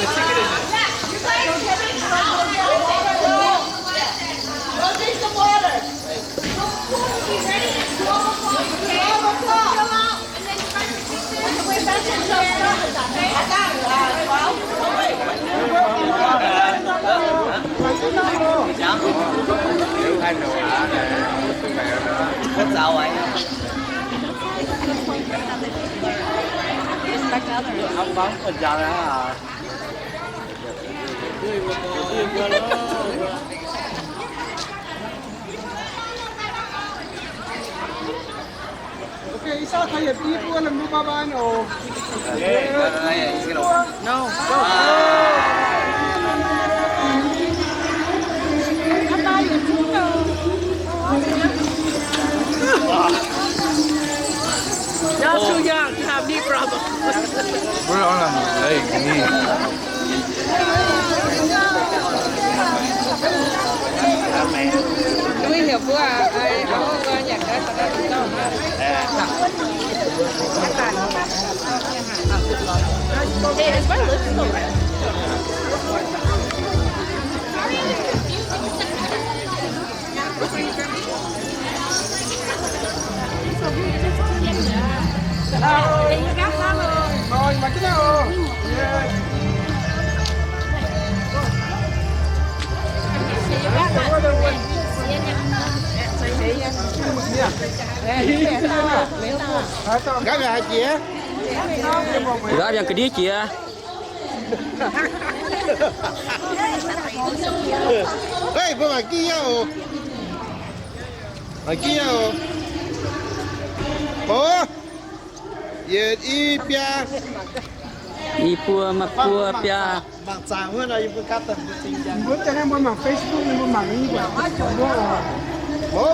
mbuo guon mbuo qaqv, guangc duqv duqv hoqc daaih, mbuo daaih hoqc duqv mingh, mbuo mv gaengh mbuo Okay, ih saav taux yietc i buo lomh nor bye bye oc. No. You're too young to have knee problem. Mbuo lorz lamh eix ni. Nguy hiểm mbuo aqv, ai, mbuo nyanc cái tao đang tao. Hey, is my lip still red? Gaav yangh ga'ndiev jiex. Hei, mbuo mangc jienv nyei oc. Mangc jienv nyei oc. Hov, yietc i biaa. I buo, maaih buo biaa. Mangc zaangc wuov nor, yie mbuo gapv daaih mbuo zingh jaa. Mbuo daaih naaiv mbuo mangc Facebook, mbuo mangc nyei mbuo. Mbuo oc.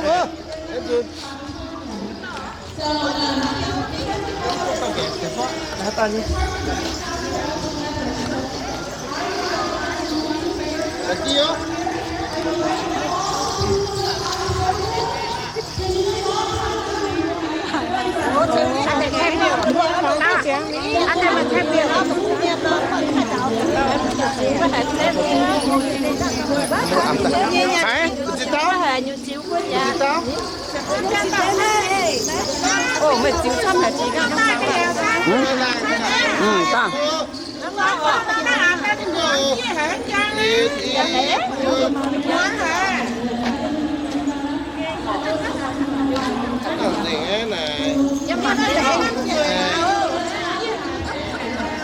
Haiz, mv ziux daaih? Mv ziux daaih? Ov, meih ziux camv haic, ziux camv haic. Mv, mv dangh.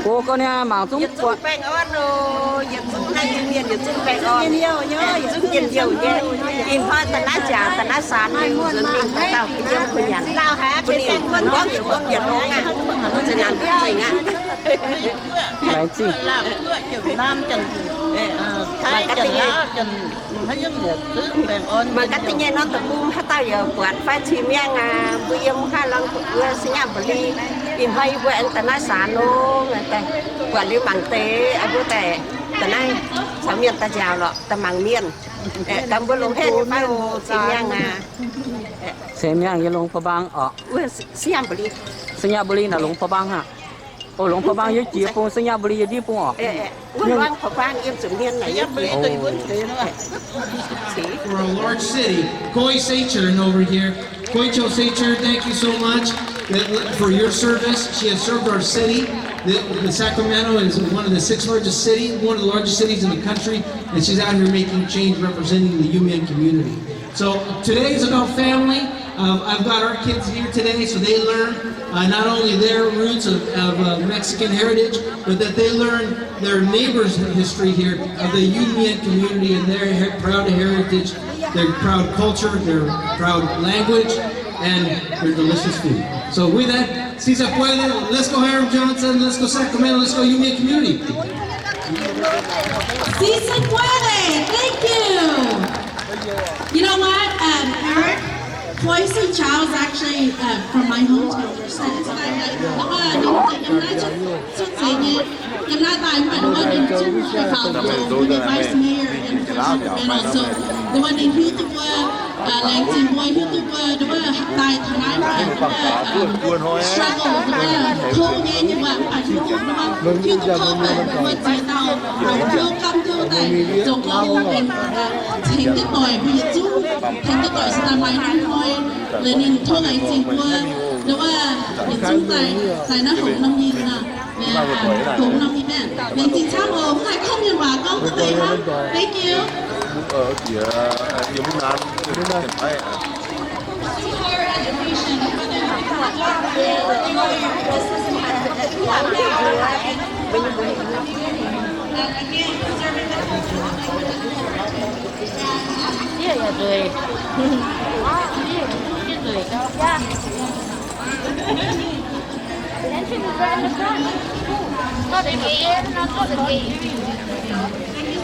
O, ga'naaiv mangc zungv yietc zungv baengh orn oc. Yietc zungv naaiv Iu-Mienh yietc zungv baengh orn, yietc zungv njien-youh nyei. Ih hnoi da'naaiv jaax da'naaiv saan mingh nzuonx mingh daaih dauh yiem kuh nyanc. Bun ninh mbuo gorngv yietc longx aqv, zinh naanc duqv zingh aqv. Laengz zingh. Mangc gaax da'nyeic norm deic-bung haaix dauh yaac buatc fai cin miangh aqv. Mbuo yiem haaix lorngh wuov สระบุรี, ih hnoi yie mbuo aengx da'naaiv saan nor, buatc liuz mangc deix, mbuo daaih da'naaiv caux mienh daaih nziaauc lorqc, daaih mangc mienh. Gaax mbuo longx haic nyei fai oc, cin miangh aqv. Cin miangh yiem longx พะบาง orqc. สระบุรี naaic longx พะบาง aqv. O, longx พะบาง yiem jiex bung, สระบุรี yiem ndiev bung orqc. For a large city, Koi Seichern over here. Koicho Seichern, thank you so much that, for your service. She has served our city, the, the Sacramento is one of the six largest cities, one of the largest cities in the country, and she's out here making change, representing the Iu-Mien community. So today is about family. Uh, I've got our kids here today, so they learn uh, not only their roots of, of uh, Mexican heritage, but that they learn their neighbors' history here, of the Iu-Mien community and their her- proud heritage, their proud culture, their proud language, and their delicious food. So with that, si se puede, let's go Hiram Johnson, let's go Sacramento, let's go Iu-Mien community. Si se puede, thank you. You know what, um, Eric, Poison Chow is actually uh, from my hometown. แล้วก็ ninh จะ yiem naaiv cuotv, cuotv seix nyei, yiem naaiv daaih, mv baac ninh ก็ ninh zungv daaih faaux zoux ninh vice mayor in Sacramento. So แล้วก็ ninh hiuv duqv mbuo, uh, laengz zingh mbuo, hiuv duqv mbuo, แล้วก็ daaih taux naaiv, mv baac แล้วก็ uh, struggle, แล้วก็ kouv nyei nyei waac, mv baac hiuv duqv, แล้วก็ hiuv duqv kouv, mv baac mbuo ziex dauh, uh, hiuv gamv duqv daaih zoux gong, mv baac tengx jienv doic mbuo yietc zungv, tengx jienv doic se daaih maaih norm hnoi, liuz ninh tov laengz zingh mbuo, แล้วก็ yietc zungv daaih, daaih naaiv hopc norm yinh nor. Hopc norm yinh naaiv. Laengz zingh camv oc, mv haih kouv mienh waac gorngv duqv deix hnangv. Thank you.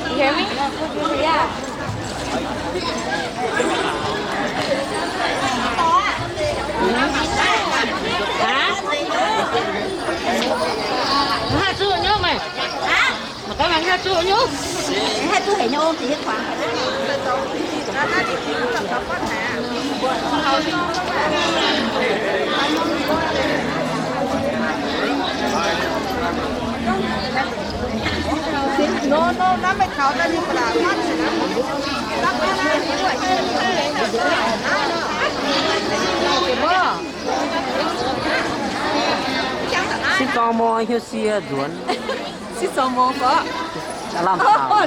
You hear me? Yeah. Hả? Hả, sư nhớ mày? Hả? Mà có mày hả, sư nhớ? Hả, sư hãy nhớ ôm thì hết khoản. Sipv dorng mor hiuv sie nzuonx. Sipv dorng mor gorqv. Lamh taux.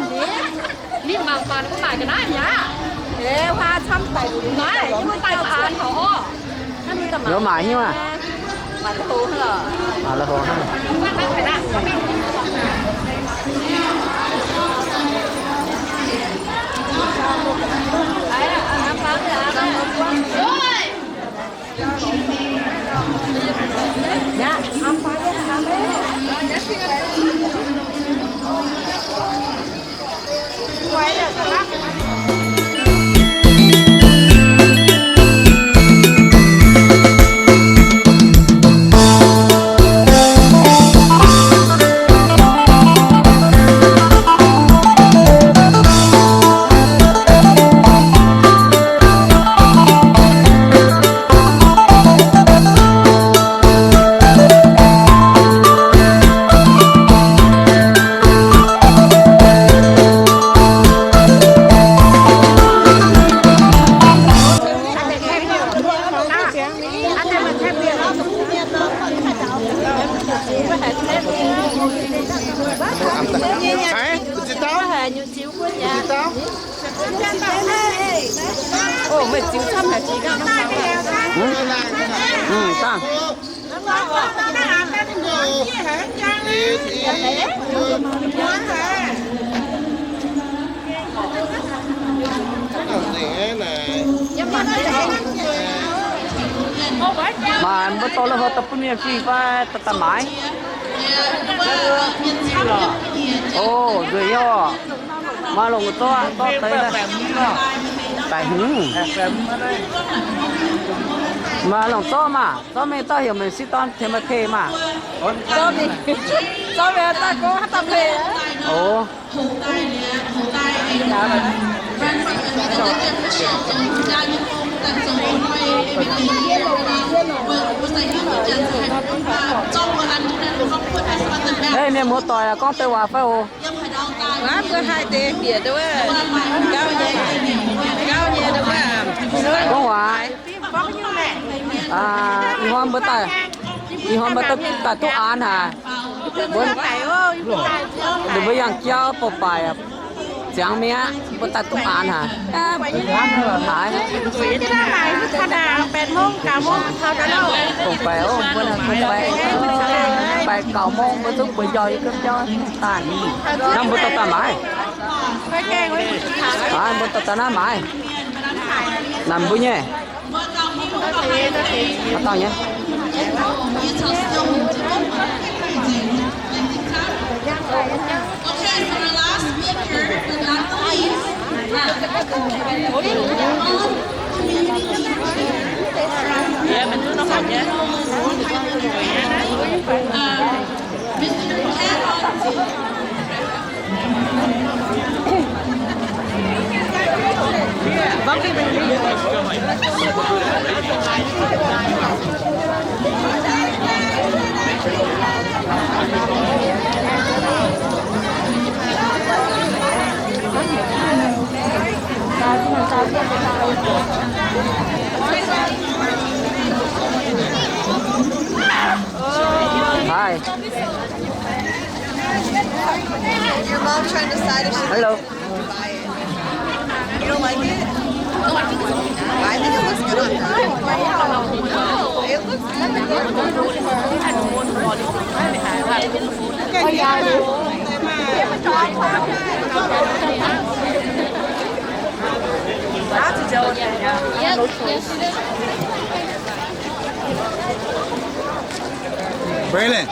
Ninh mangc mangc mbuo maaic ga'naaiv mi'aqv. Eix, huaa camv daic. Naaiv, yie mbuo daaih mangc taux oc. Yie maaic hnyouv aqv. Maaic la'hongx hnangv. Maaic la'hongx hnangv. Hm, dangh. Maaih mbuo dorh la'hov daaih bun mienh fih fai daaih daaih maaiz? O, nzueic nyei oc. Maaih longc zorqv, zorqv deix daaih. Daic hmz. Maaih longc zorqv maah. Zorqv mingh zorqv heuc meih sieqv dorn tengx meih pei maah. Zorqv mingh, zorqv mingh daaih gorngv haaix dauh pei. O. Ei, mienh muoz-doic, gorngv deix waac fai oc. Gorngv waac. Ih hnoi mbuo daaih, ih hnoi mbuo daaih duqv aanx haic. Mbuo, ninh mbuo yangh jauv bouh baaic, ziangx mi'aqv, mbuo daaih duqv aanx haic. Haiz. Bouh baeqc, mbuo bouh baeqc, baeqc gauh mong mbuo zungv bueix njormh yie gomv jauv daaih. Naaiv mbuo dorh daaih maaiz. Aa, mbuo dorh daaih naaiv maaiz. Naaic mbuo nyei. Haaix dauh nyei? Hi. Your mom trying to decide if she Hello. Wants to buy it. You don't like it? I think it looks good on her. It looks good. Braylon.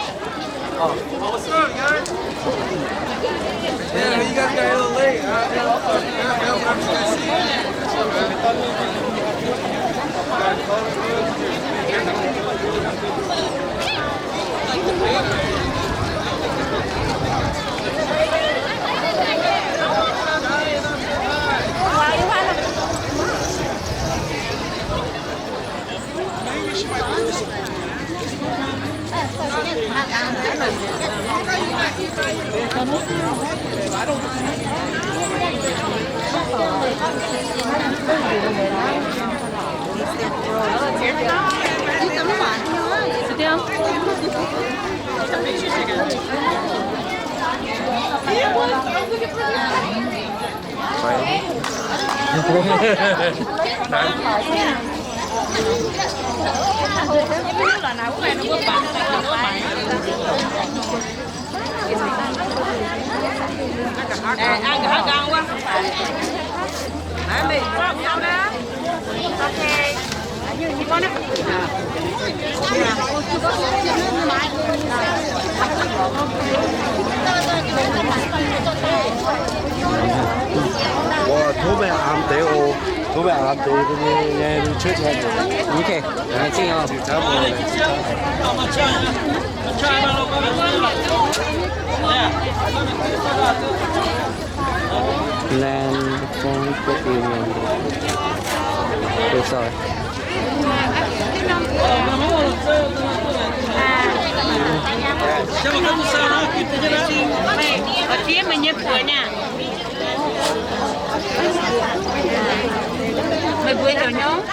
Tov meih aamx deix oc. Tov meih aamx deix, nyei, nyei, cuotv nyei. Okay. Laengz zingh oc. Laengz zingh. Sorry. Meih mbuo zoux nyungc?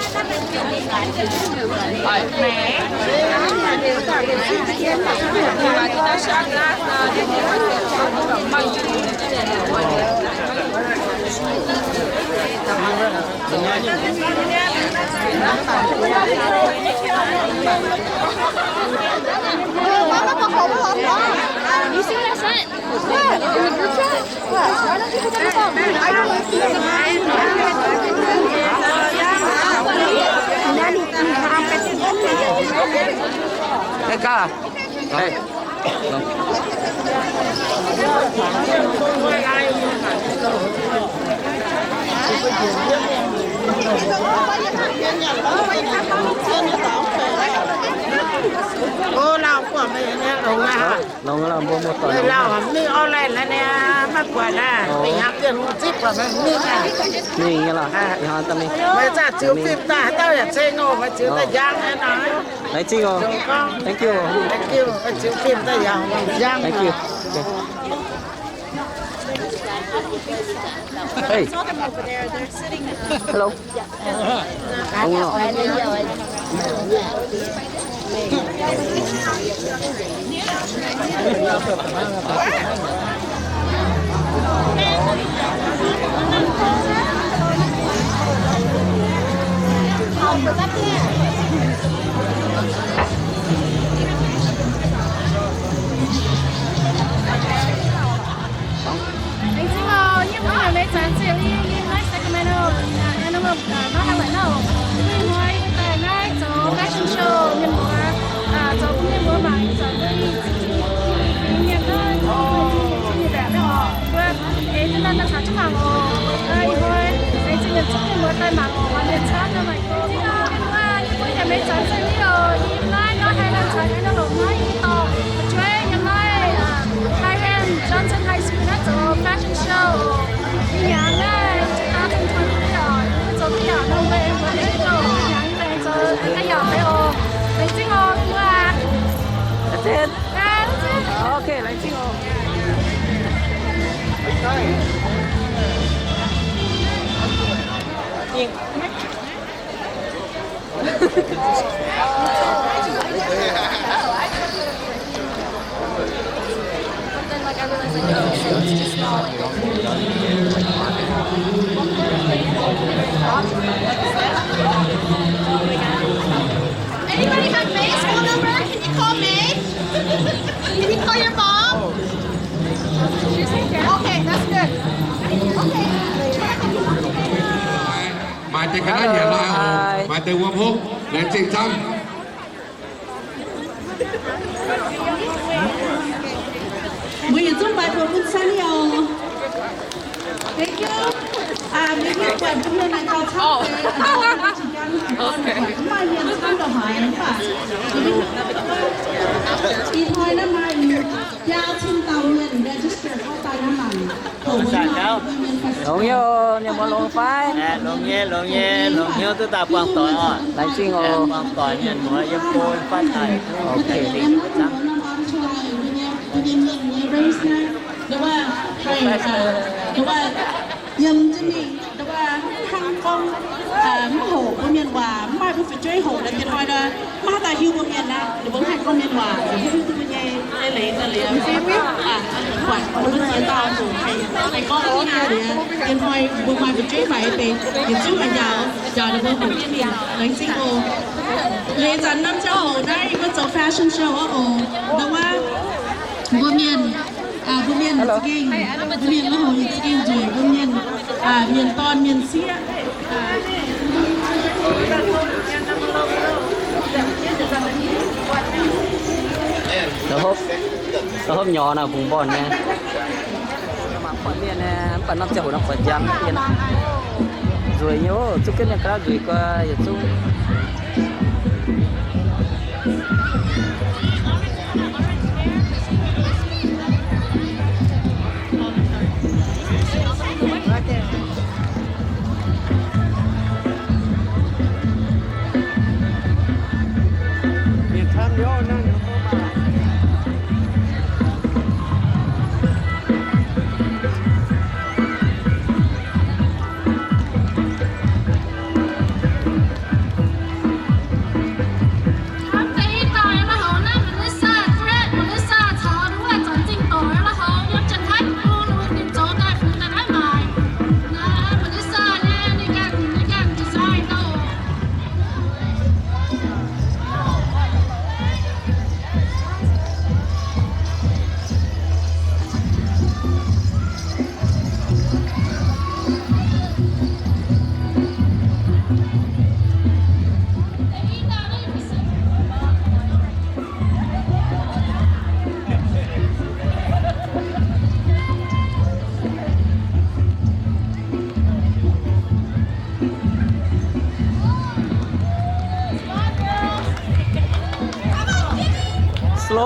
Longx lorqc, mbuo muoz-doic longx. Mingh online naaiv, maiv buatc naaiv. Mingh haaix zienh zipv buatc maiv mingh naaiv. Mingh nyei lorqc. Meih zaah ziux fim daaih, haaix dauh yaac ceng oc. Meih ziux daaih njang naaiv nor. Laengz zingh oc. Thank you. Thank you. Meih ziux fim daaih yaac njang. Thank you. Hey. Hello. Laengz zingh oc, yie mbuo haiz meix zanc ziec li yiem naaiv Sacramento, uh, Antelope, uh, North Island oc. Ih hnoi yie mbuo daaih naaiv zoux fashion show mienh muoz, uh, zoux bun mienh muoz mangc ih zanc mbuo ih fingx mienh naaiv, mbuo eix jienv daaih daaih caux jienv mangc oc. Uh, ih hnoi laengz zingh yietc zungv mienh muoz daaih mangc oc, oix mienh camv daaih mangc. Laengz zingh oc, mienh muoz, yie mbuo haiz meix zanc ziec li oc, yiem naaiv North Island, Sacramento naaiv, yie dorh fu'jueiv yiem naaiv, uh, Hiram Johnson High School naaiv zoux fashion show. Ih hnyangx naaiv two thousand twenty-three oc, zoux deix yaac norm mbuo mbuo mienh zoux ih hnyangx naaiv zoux deix yaac fai oc. Laengz zingh oc, mienh muoz aac. That's it. Okay, laengz zingh oc. Anybody have May's phone number? Can you call May? Can you call your mom? Okay, that's good. Okay. Maaih deix ga'naaiv nyanc lai oc. Maaih deix wuom hopv. Laengz zingh camv. Mbuo yietc zungv maaih buonc bun Sunny oc. Thank you. Mbuo buatc mbuo mienh naaic gauh camv deix, mv maaih mienh camv ndongc haaix mv baac ih hnoi naaiv maaih biaa cin dauh mienh register gorngv daaih naaiv mangc. Longx nyei, mienh muoz longx fai? Longx nyei, longx nyei, longx hnyouv duqv daaih buangh doic oc. Laengz zingh oc. Buangh doic mienh muoz yiem go fatv daaih. Yiem jienv mingh, hnangv gorngv mv hoqc mbuo mienh waac, mv maaih mbuo fu'jueiv hoqc naaic, diex hnoi nor, maiv daaih hiuv mbuo mienh aqv. Ninh mbuo mv haih gorngv mienh waac, ninh mbuo nyei leiz daaih liuz, buatc mbuo ziex dauh zuqc haih gorngv daaih liuz, diex hnoi mbuo maaih fu'jueiv faix deix, yietc zungv maaih njaaux, njaaux ninh mbuo hoqc jienv mingh. Laengz zingh oc. Leiz zanc norm ziangh hoc naaiv yie mbuo zoux fashion show oc. Ndau wuov mbuo mienh Mbuo mienh za'gengh, mbuo mienh maiv hoc yietc za'gengh nzueic, mbuo mienh, mienh dorn mienh sieqv. Hopv nyorx naaic hungh mbornh nyei. Mangc buatc mienh, mv baac norm ziangh hoc nor buatc njang mienh. Nzueic nyei oc, zungv jienv mienh ga'naaiv nzueic guai yietc zungv.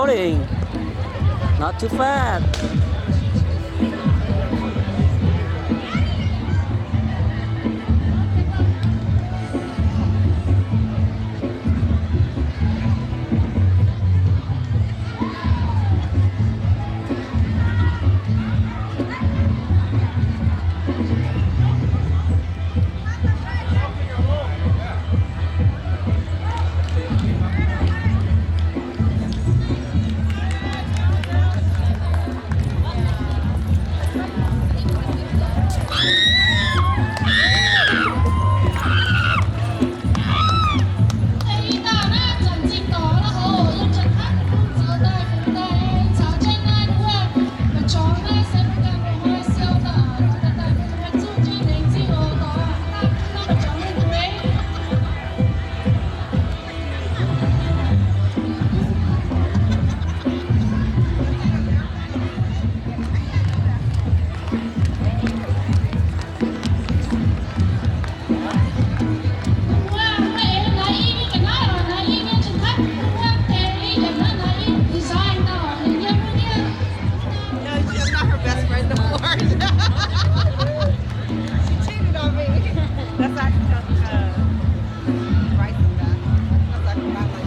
Rolling. Not too fast. Yeah, she's not her best friend no more. She cheated on me. That's why I can tell, uh, Bryson that. That's why I forgot, like,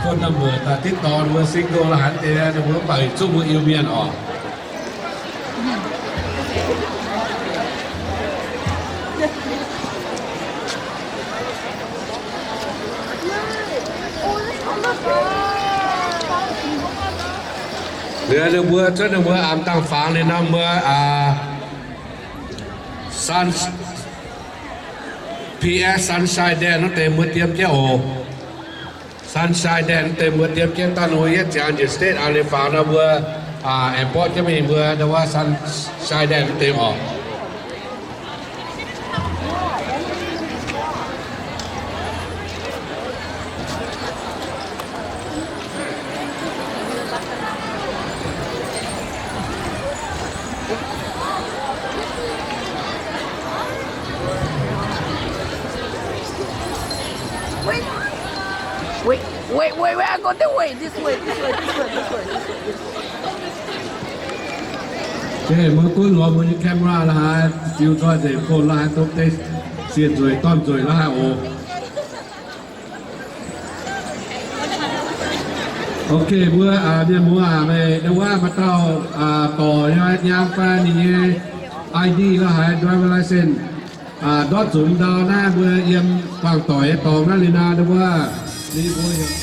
Phone number daaih ติดต่อ ninh mbuo single la'haic deix, ninh mbuo baac zuqc mbuo Iu-Mienh oc. Liuz ninh mbuo cuotv ninh mbuo aengx dangh fangx liuz nor mbuo, aa, Sun, P S Sunshine Dance wuov deix mbuo diem jienv oc. Sunshine Dance wuov deix mbuo diem jienv daaih, ninh mbuo yietv ziangx njiec stage aqv. Liuz fangx nor mbuo, aa, aengx mborqv jienv mingh mbuo ndau wuov Sunshine Dance wuov deix oc. Wait, wait, wait, wait, I go this way, this way, this way, this way, this way, this way, this way. Deix mbuo gunv lorz mbuo nyei camera la'haaix, ziux nzoih nzengc phone la'haaix, dongh deix sienh nzueic dorn nzueic la'haaix oc. Ok, mbuo, aa, mienh muoz aac, meih ndau wuov maaih dauh, aa, dorc nyei nyaam fai ninh nyei I D la'haaix, driver license, aa, ndortv zunc ndau naaiv mbuo yiem buangh doic nyei dorngx naaiv liuz naaiv ndau wuov, ninh mbuo heuc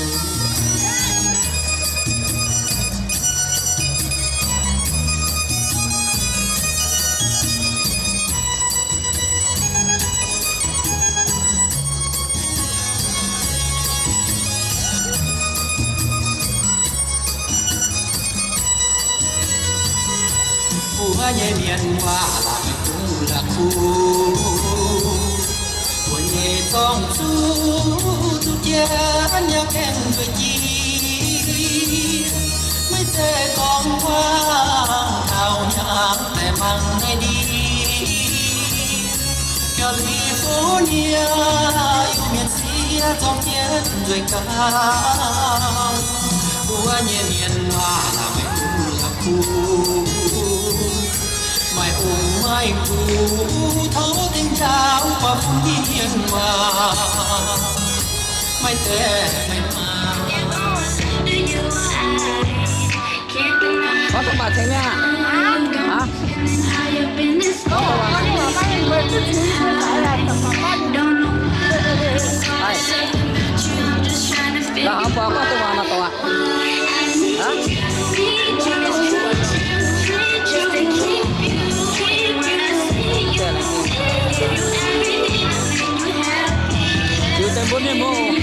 Mbuo nyei mienh waac laaix meih dungx la'kuqv. Mbuo nyei zorng-zuqv duqv jienv nyei gaengh nzueic jiex. Maiv zeiz gorngv waac taux hnyangx daaih mangc naaiv ndiev. California, Iu-Mienh sieqv zorng jienv nzueic gauh. Mbuo nyei mienh waac laaix meih dungx la'kuqv. Maaih ong maaih gux tov dengv njaaux buatc fun mienh waac. Maiv deix maiv maaih. Gorngv dongh waac tengx mienh aqv. Aa? Gorngv dongh waac. La'haux buatc gorngv dongh waac maiv dongh aac. Aa? Ziux deix mbuo mienh muoz oc.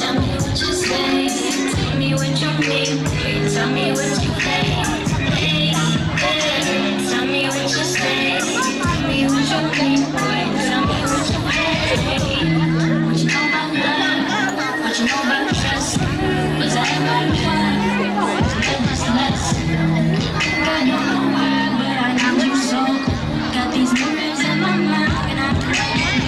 Tell me what you say, tell me what you mean, tell me what you hate. Hey, hey, tell me what you say, tell me what you mean, boy, tell me what you hate. What you know about love? What you know about trust? Was I ever in love? Was I ever less? I think I don't know why, but I need you so. Got these memories in my mind and I can't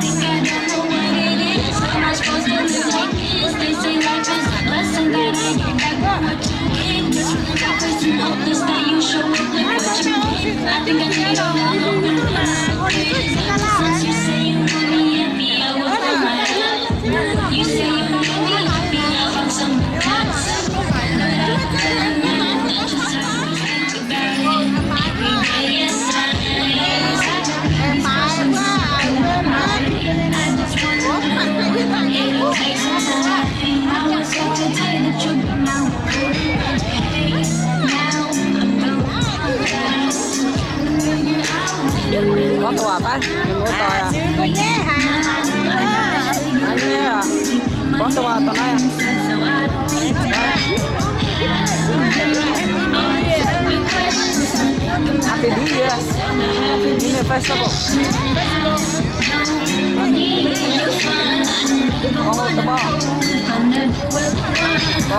think I don't know what it is. How am I supposed to live like this? They say life is a blessing that I get back what you gave. Just really focus and hope this that you show up with what you gave. I think I need you now, open my eyes. Ever since you say you want me, happy I was on my own. You say you want me, happy I want someone else. But I don't feel like I deserve you. 光头啊，拜，你给我打呀。哎呀。 Quán tòa tòa này à? Happy New Year. New Year Festival. Ồ, tò mò. Ồ.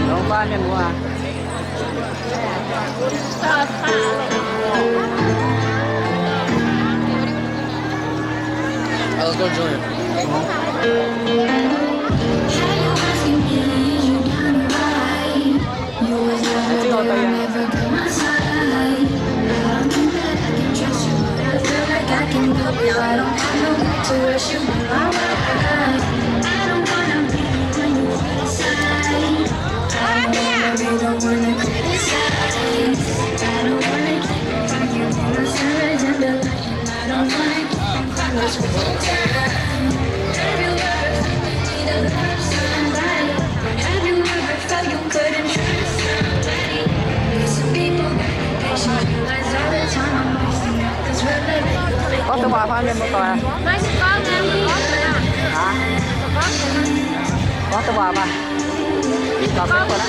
Longc baac mienh muoz. Có tôi vào phải nên một tòa. Hả? Có tôi vào mà. Có tôi.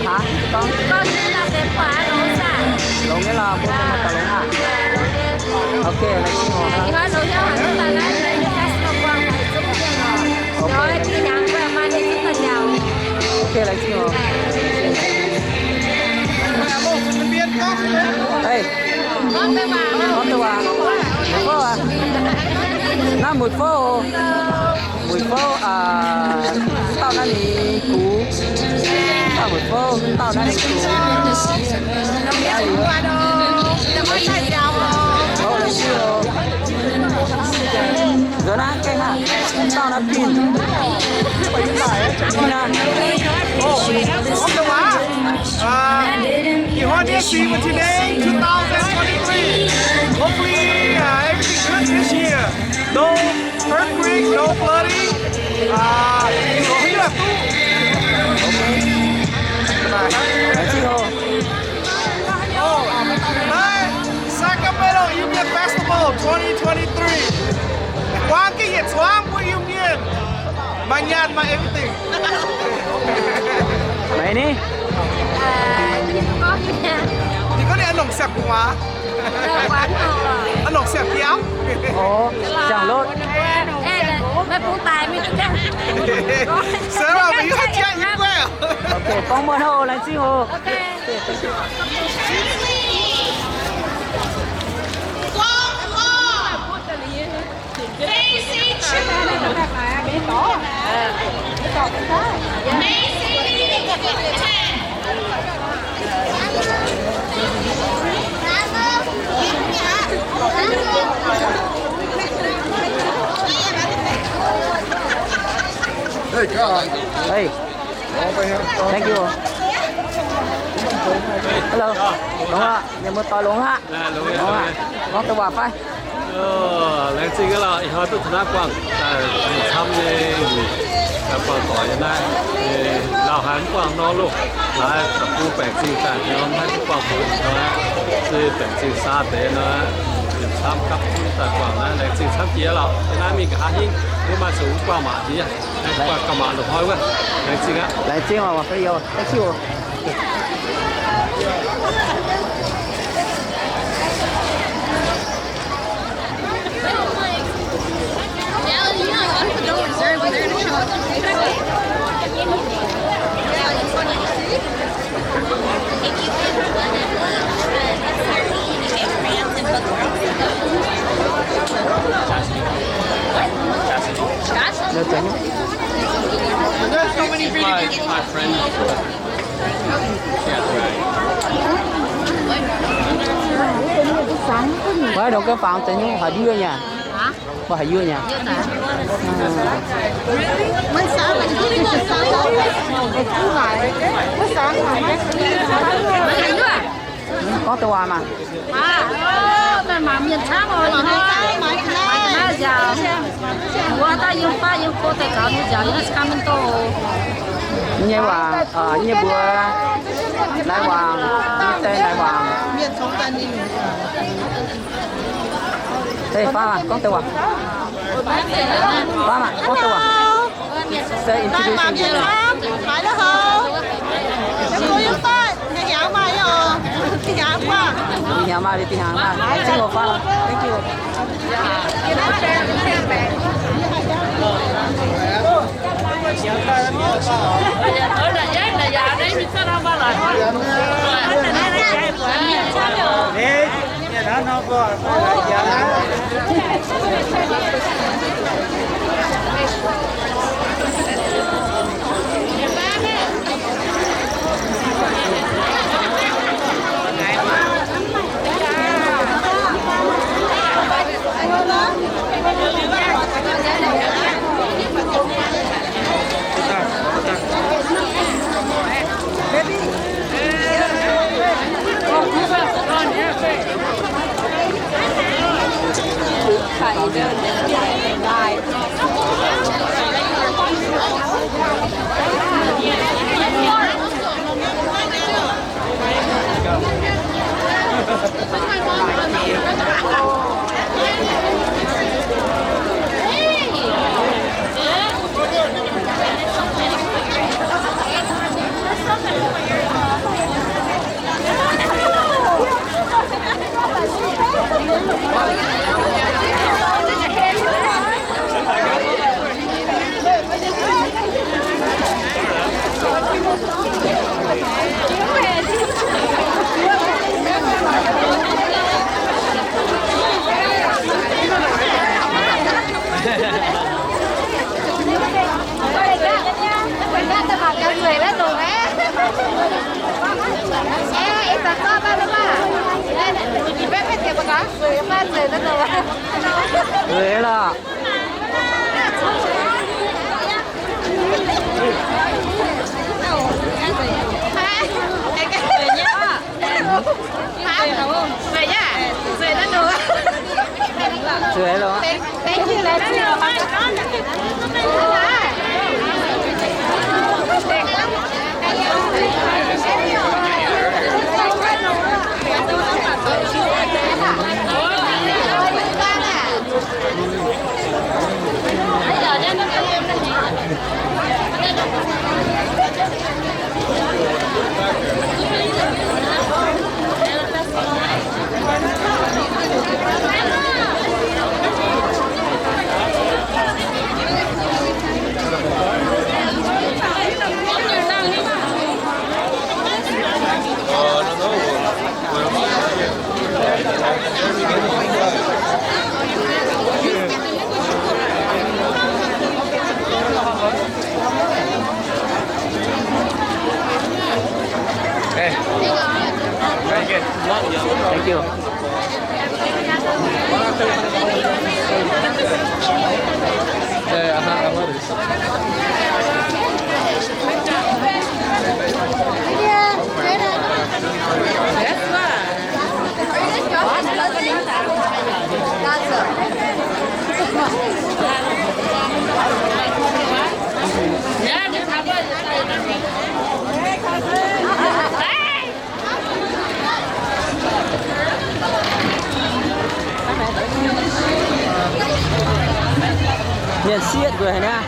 Hả? Có. Lộn nghĩa là mua tôi một tòa lộn hả? Ok, laengz zingh oc. Ok, laengz zingh oc. Hei, gorngv deix waac. Mueiz fouv aac. Naaiv mueiz fouv oc. Mueiz fouv, aa, dauh naaiv ninh gux. Dauh mueiz fouv, dauh naaiv ninh gux. Nzuonx naaiv gaengh aqv. Dauh naaiv pin. Pin aqv. Uh, you want to see what today, two thousand twenty-three. Hopefully, uh, everything good this year. No earthquake, no flooding. Uh, so here too. Okay. Bye. Thank you. Oh, bye. Sacramento Iu Mien Festival twenty twenty-three. Quang gih yietc cuangv mbuo Iu Mien. Maaih nyaanh maaih everything. Meih ni? Ninh gorngv ninh a'nongc siang-gu'nguaaz. A'nongc siang-giauv. Ov, siang-lotv. Sarah, meih yiem jaa yiem guai. Ok, gorngv muonc oc, laengz zingh oc. Facing two. Facing ten. Hey, God. Hey. Thank you. Hello. Longx aqv. Mienh muoz-doic longx aqv. Longx aqv. Gorngv deix waac fai? Laengz zingh gaax lorqc, ih hnoi duqv taux naaiv buangh daaih camv nyei, buangh doic nyei naaiv. Lauh haic mv buangh nor loh, laaix da'bung baengc zingh daaih nor, maiv duqv buangh doic nor, se baengc zingh saa deix nor, yietc camv gapv zunv daaih buangh naaiv. Laengz zingh camv jiex lorqc. Naaiv mingh nqa'haav hingv, mbuo maaih zuqc mv buangh mangc jiex. Laengz zingh aqv. Laengz zingh oc. Thank you. There's so many pretty people. Mbuo dongh ganh fangx deix nyungc, haaix nyungc nyei? Mbuo haaix nyungc nyei? Gorngv deix waac maah. Mangc mienh camv oc, mangc ga'naaiv nziaauc. Mbuo daaih yiem baav yiem go daaih gaux nyei nziaauc yiem naaiv Sacramento. Nyei waac, nyei mbuox, lai waangc, nyei die lai waangc. Deix faam maah, gorngv deix waac. Faam maah, gorngv deix waac. Say introduce yourself. Dinh hnyangx maaih, dinh hnyangx maaih. Thank you. Zueiz lorqc. Zueiz lorqc. Thank you. Mienh sieqv nzueic naaiv.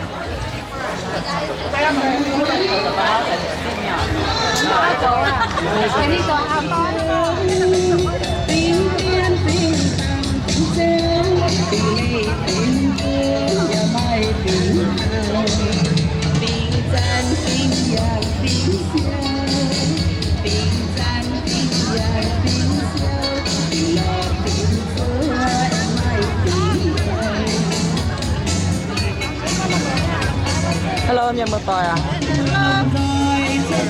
Hello, mienh muoz-doic aac.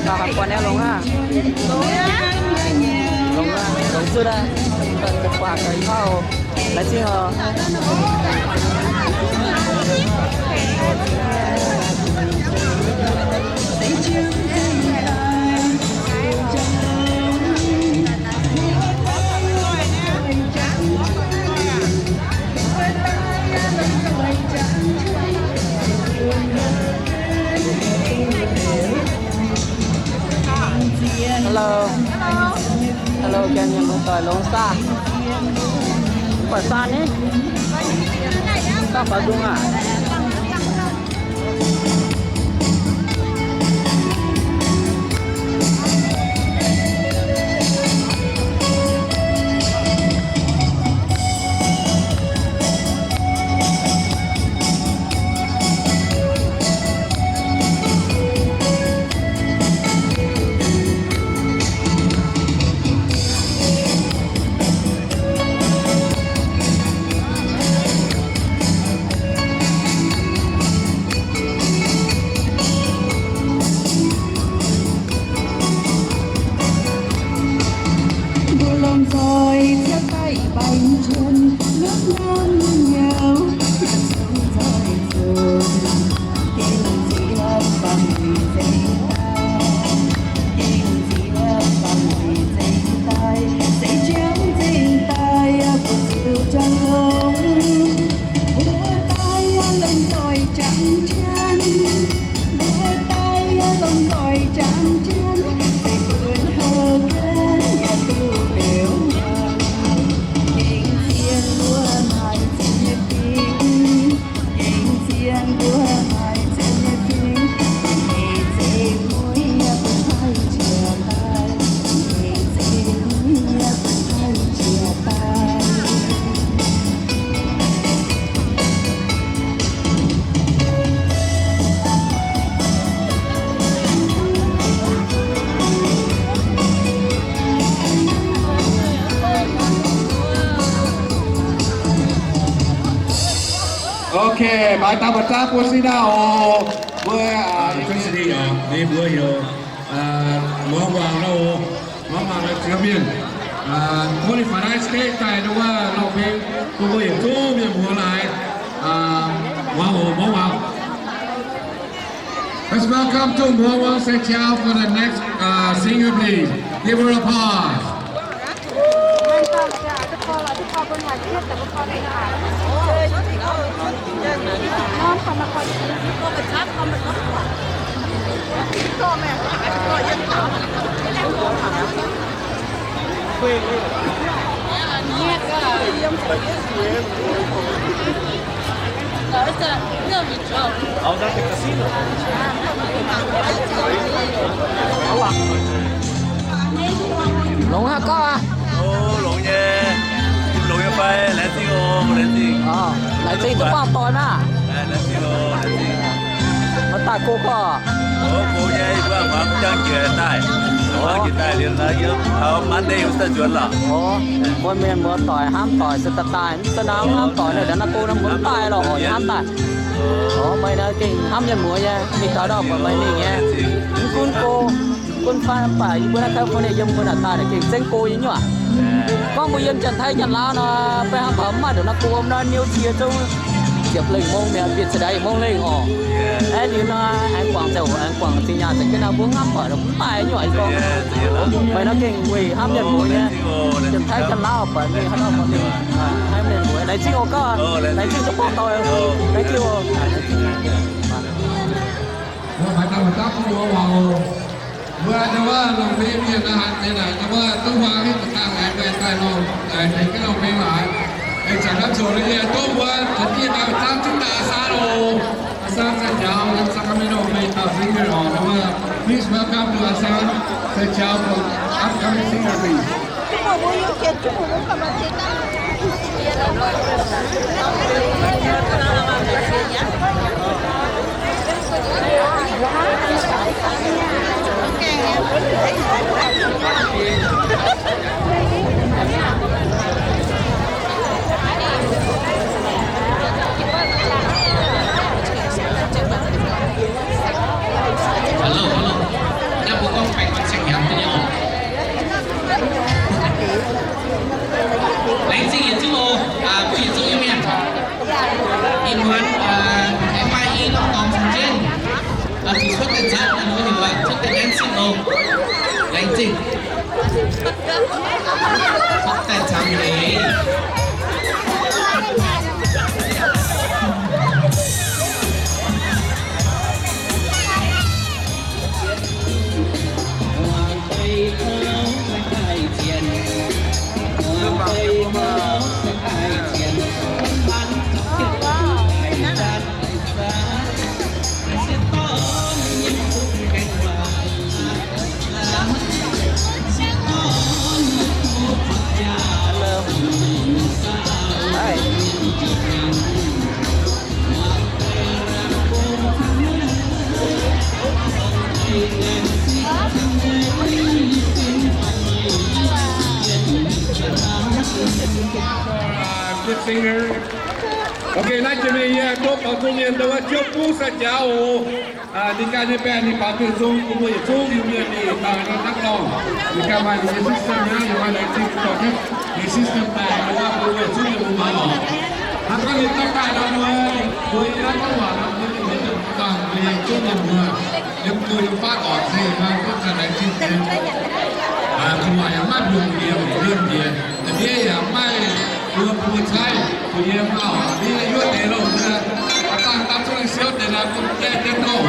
Mangc buatc naaiv longx aqv. Longx aqv, longx zutv aqv. Buatc ga'fauv laaix zingh oc. Hello. Hello, ganh mienh muoz-doic longx saah? Buatc saan ni? Saah faaux nzung aac? Ok, maaiz daaih mbuo zaav buo sin naaiv oc. Mbuo, aa, mbuo heuc, aa, muangx waac naaiv oc. Muangx waac naaiv ziex mienh. Twenty-five stage daaih nduov, lorh beng bun mbuo yietc zungv mienh muoz laaix. Wow, wow, wow. Let's welcome Dongh Muoz Wang Seix Chau for the next, uh, singer, please. Give her applause. Longx haaix dauh aqv? O, longx nyei. Longx nyei fai? Laengz zingh oc, laengz zingh. Laengz zingh duqv buangh doic maah. Laengz zingh oc, laengz zingh. Maiv daaih go gorqv. O, go nyei, yie mbuo muangx jangx njiec daaih. Muangx njiec daaih liuz nor, yiem taux Monday yaac daaih nzuonx lorqc. O, mbuo mienh muoz doic hnamv doic se daaih daaih, mv za'naaiv hnamv doic nor, ndongc naaiv go nor mbuo mv daaih lorqc, oix hnamv daaih. O, meih naaiv gengh hnamv mienh muoz nyei, mingh taux ndau buatc meih mingh nyei. Mv gunv go, gunv fai mv baac yie mbuo naaiv California yiem mbuo naaic daaih naaic gengh zengv go nyei nyuoqc. Gorngv mbuo yiem Janx-Taiv Janx-Laauv nor, beiv hnangv taux mv maaih ndongc naaiv go nor, niu cie zungv ziepc lengh mong mi'aqv, bieqc ceix daaih yietc mong lengh oc. Aeqv, liuz nor aengx guangc ziangh hoc aengx guangc zinh nyaanh za'gengh nor mbuo hnamv doic mv baaih nyuoqc. Yie gorngv meih naaiv gengh weic hnamv mienh muoz nyei, Janx-Taiv Janx-Laauv buatc mingh hnamv mienh muoz, hnamv mienh muoz. Laengz zingh oc gauh, laengz zingh duqv buangh doic, laengz zingh oc. Mbuo haaix dauh haaix dauh mbuo waac oc. Mbuo ndau wuov longc mbuo mienh naaiv hanc nyei naaic, ndau wuov duqv huaang hitv da'dangh aengx daaih longc, aengx daaih longc mbuo waac. Aengx zanc hnamv zoqc nyei, duqv mbuo caux jienv daaih zaangv zungv daaih Aa Saan oc. Aa Saan Seix Chau, Sacramento, mbuo dauh singer oc. Ndau wuov, please welcome to Aa Saan Seix Chau for upcoming singer, please. Hello, hello. Naaiv mbuo gorngv baengh orn siang-hnyangx nyei oc. Laengz zingh yietc zungv oc, mbuo yietc zungv nyei mienh. Ih muonz aengx maaih i norm dorngx caux jienv, zuqc cuotv daaih nzatv, cuotv daaih dancing oc. Laengz zingh. Cuotv daaih camv leiz. Good singer. Okay, naaiv jiex mingh yie gorngv taux zunh mienh ndau wuov Ziouv Bungv Sai Jaux oc. Ninh ganh nyei band ninh baaux mienh nzung bun mbuo yietc zungv Iu-Mienh mingh daaih nor hnangv nor. Ninh ganh maaih ninh nyei system hnangv, yaac maaih ninh zingh dorh jienv ninh system daaih, ninh bun mbuo yietc zungv mienh muoz oc. Hnangv gorngv ninh dorh daaih nor mbuo, mbuo yiem naaiv gorngv waac nor mbuo mienh muoz daaih mbuo yietc zungv mienh muoz yiem go yiem fatv oc, se yiem naaiv gorngv daaih laengz zingh jienv. Zuqc waac yaac maiv mbiungc jiex, mbiungc jiex, da'ndiev yaac maiv mbuo mbuo caaiv zuqc yiem oc. Ninh yuoqv deix loh, aa dangh daaih zungv siouv deix naaiv bun jaiv jienv oc.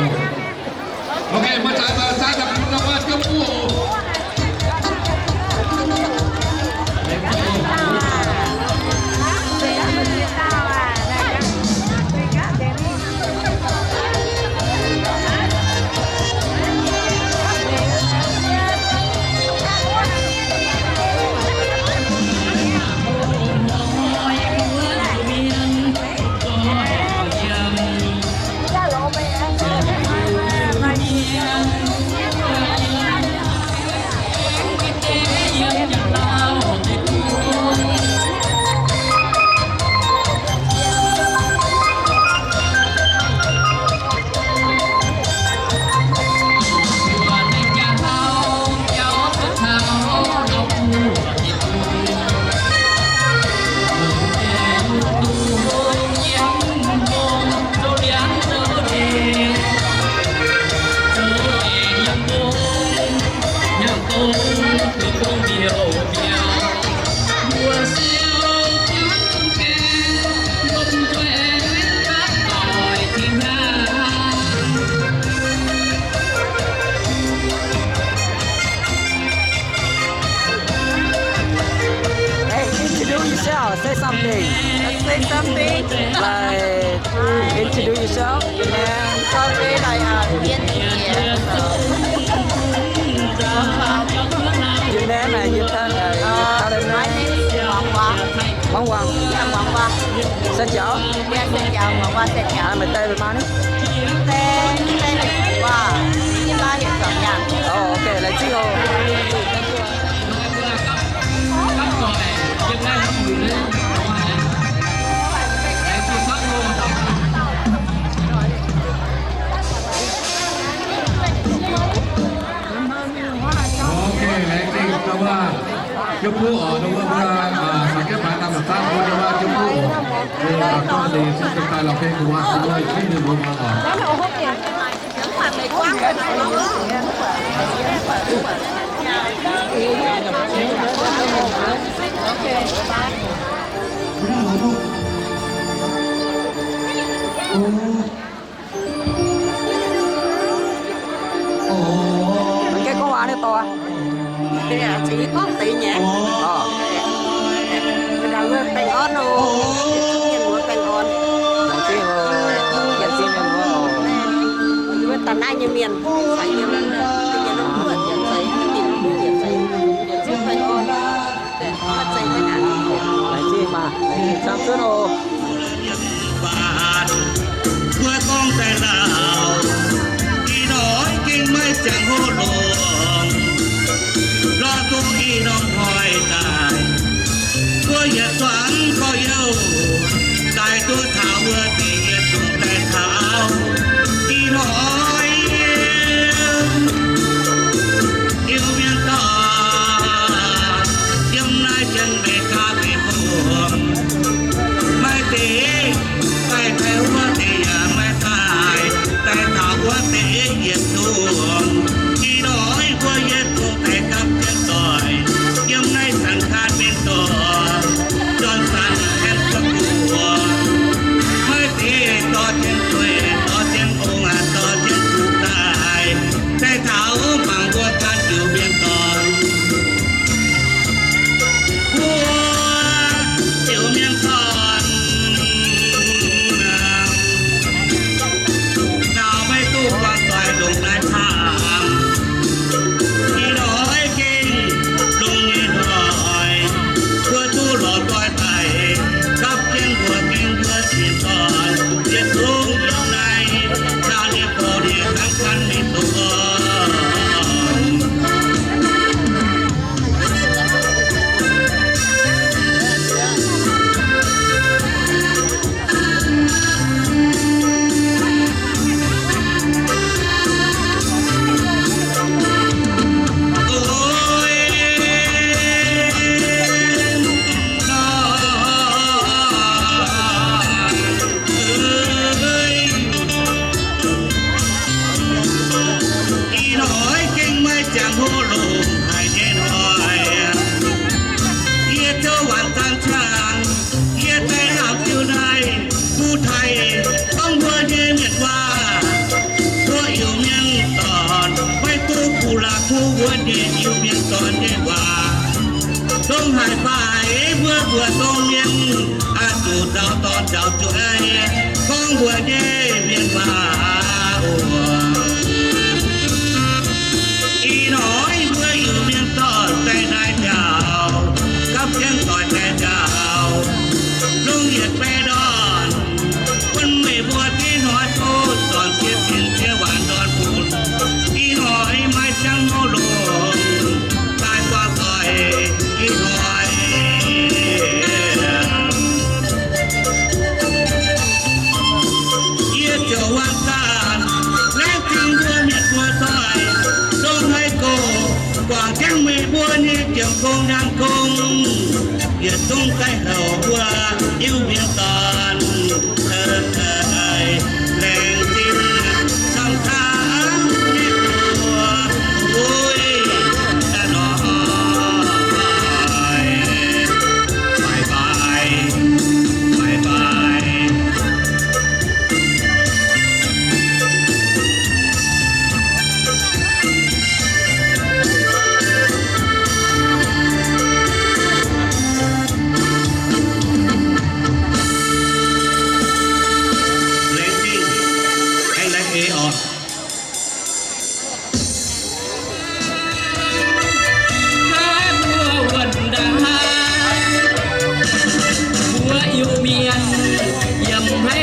Like, introduce yourself. Your name? Sorry, like, uh, Vietnam. Your name and your tongue, uh, your tongue name? Uh, my name is Wang Wang. Wang Wang. Yeah, Wang Wang. Xin chào. Yeah, xin chào, Wang Wang, xin chào. Mày tên mày maa ni? Tên, tên là Wang. Đi ba huyện Quảng Nham. Oh, okay, like, xin chào. Ok, laengz zingh ndau wuov jienv buv oc, ndau wuov mbuo, aa, saax jienv baaix daaih mangc zaangv mbuo ndau wuov jienv buv oc. Mbuo, aa, gorngv ninh zungv daaih lorz beng gu'nguaaz, mbuo cingv ninh mbuo muangx oc. Mv gaengh gorngv waac ninh dorh. Mbuo gorngv deix nyei. Mbuo baengh orn oc. Mienh muoz baengh orn. Laengz zingh oc. Laengz zingh mienh muoz oc. Mbuo da'naaiv nyei mienh, caux yiem, yiem norm buoz yietc zeiz, ninh mbuo yietc zeiz, yietc zungv baengh orn. Laengz zingh maah, laengz zingh camv cuotv oc. Mbuo gorngv daaih lauh, ih hnoi gengh maiv ziangh hoc longc, lorz duqv ih norm hnoi daaih. Mbuo yietc zuangx gorx-youz daaih duqv taux wuov deix, yietc zungv daaih taux ih hnoi. Iu-Mienh dorn, yiem naaiv jienv Meiv Gaa Meiv Fongc, maiv deix daaih, daaih wuov deix yaac maiv daaih, daaih taux wuov deix yietc zungv. Ih hnoi mbuo yietc zungv daaih gapv jienv doic, yiem naaiv zanc kaav mienh dorn, njorn zanc aengx za'gengh mbuox, maiv deix dorh jienv zueih, dorh jienv ong, dorh jienv zuqc daaih, daaih taux mangc mbuo ganh Iu-Mienh dorn. Mbuo Iu-Mienh dorn naaic, maiv duqv buangh doic longc naaiv camv. Ih hnoi gengh longx nyei hnoi, mbuo duqv lorz doic daaih gapv jienv mbuo gengh mbuo ziex dorn, yietc zungv yiem naaiv, caux ninh mbuo nyei dangv gan mingh doqc orn. Ih hnoi gengh maiv ziangh hoc longc haic nyei hnoi. Yie zoux waanc zaangc cang, yie daaih lamh jiu naaiv kuv taaih gorngv mbuo nyei mienh waac. Mbuo Iu-Mienh dorn maiv duqv kuv laaix kuv mbuo nyei Iu-Mienh dorn nyei waac. Dongh haaix faix mbuo mbuox dongh mienh, aa, zuqc nzaaux dorn nzaaux jueiv, gorngv mbuo nyei mienh waac oc. Ih hnoi mbuo Iu-Mienh dorn daaih naaiv njaaux, gapv jienv doic daaih njaaux, longx yietc baeqv ndorn, bun meih mbuo ih hnoi bun zornc jiex zinh jiex waanc ndorn bun. Ih hnoi maiv ziangh hoc longc daaih buangh doic ih hnoi. Yie ziouc waanc zaanc laengz zingh mbuo mienh mbuo doic, dongh haaix gorngv guangc jienv meih mbuo nyei jiem gong nyaanh gong, yietc zungv daaih houc mbuo Iu-Mienh dorn. Laengz zingh camv camv nyei mbuo, uix, daaih nor, bye bye, bye bye.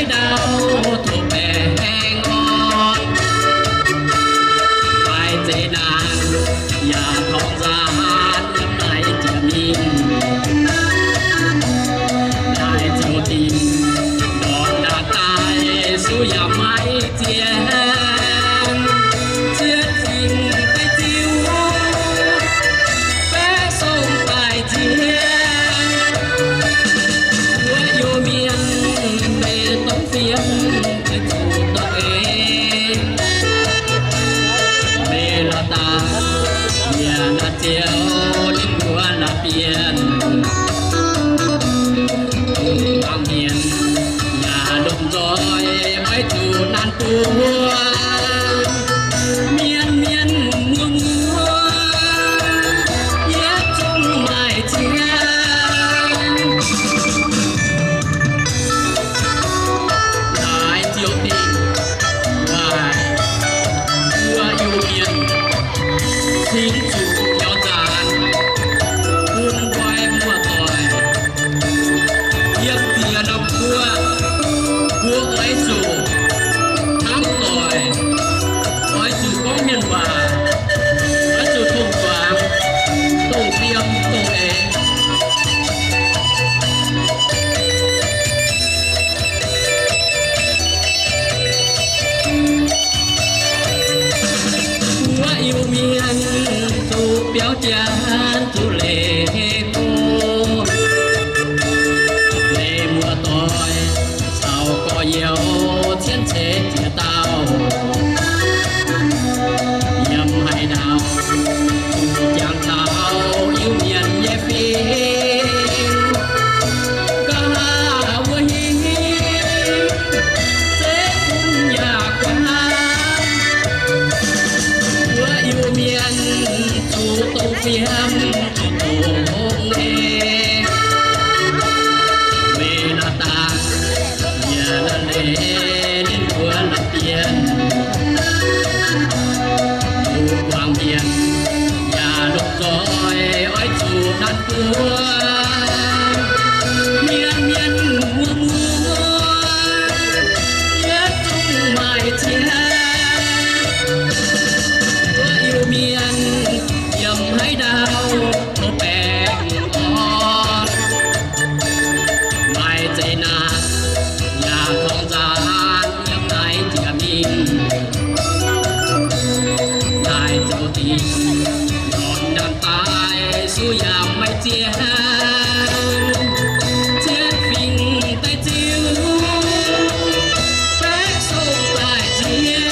Ndau tov baengh orn, maaih zeiz naanc yaac torngv nzaanx, yiem naaiv jiex mingh. Naaiv ziouc dingc ndortv ndaangc daaih, suv yaac maiv ziangx, zietv fingx deix ziux, baeqv song daaih nziex. Mbuo Iu-Mienh meih dongh fiem, meih zuqc dongh eix. Meih la'daaih mienh naaiv ziouc ninh mbuo naaiv bienh. Dongh muangx mienh yaac lomh nzoih, oix zuqc naanc buo. Mienh mienh muoz muoz, yietv zungv maaih ziangx. Naaiv ziouc dingc waaic mbuo Iu-Mienh cingx zuqc biaux nzaanx, bun nqoi muoz-doic yiem ziex norm guoqv, mbuo oix zuqc hnamv doic, oix zuqc gorngv mienh waac, oix zuqc tong-zuangx, dongh fiem dongh eix. Mbuo Iu-Mienh zuqc biaux janx, zuqc leiz go, leiz muoz-doic caux gorx-youz cien ceix jiex dauh. Yiem haaix ndau zuqc jangx taux Iu-Mienh nyei fingx, nqa'haav wuov hingv zeiv fun yaac guaatv. Mbuo Iu-Mienh zuqc dongh fiem zuqc dongh hngongx nyei. Weic naaiv daaih yie naaiv leiz ninh mbuo naaiv bienh, mbuo buangh mienh yaac lomh nzoih oix zuqc naanc buo. Mienh mienh muoz muoz, yietv zungv maaih ziangx. Mbuo Iu-Mienh yiem haaix ndau tov baengh orn, maaih zeiv naanc yaac torngv nzaanx, yiem naaiv jiex mingh. Naaiv zoux dingc norm ndaamv-daaih suv yaac maiv ziangx, zietv fingx daaih ziux, baeqv song daaih nziex.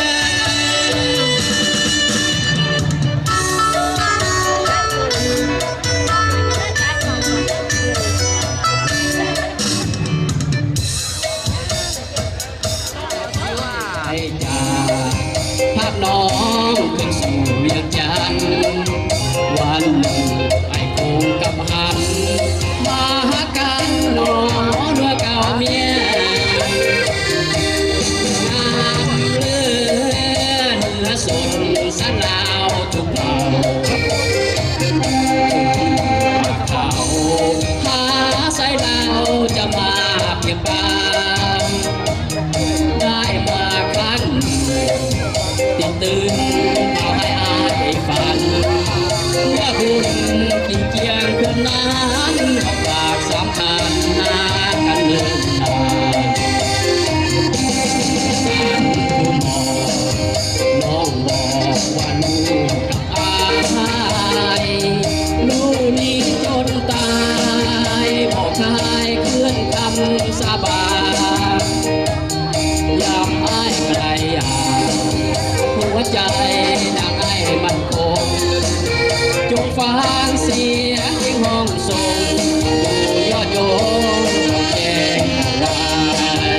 Ih jaax hnangv norm kuinx suc mienh janx, waanc nyungc aengx kungx gapv hanc, maiv haih gan nor, nduov gauh mienh. Naamh leuv nduov sonx saanv laauh zuqc maux, taux haav sai laauh jaa maah bieqc baamh. Naaiv maaih kangv dinh dinh, taux haaix aiv faanx, wuov bun ging jienv kuv nanv, horpc baac samx kaanx naaiv gan lengh naaic. Saanv kuv morc, lorngx lorqc waanc luv gapv aiv, luv ninh jonc daaih, morc kaaix kuonx kamv saa baac. Yaac maiv ga'naaiv yaac, หัวใจ nangc aiv มั่นคง จงฟังเสียงเพลงฮ้องส่ง อยู่ยอดโยง แจ้งวาย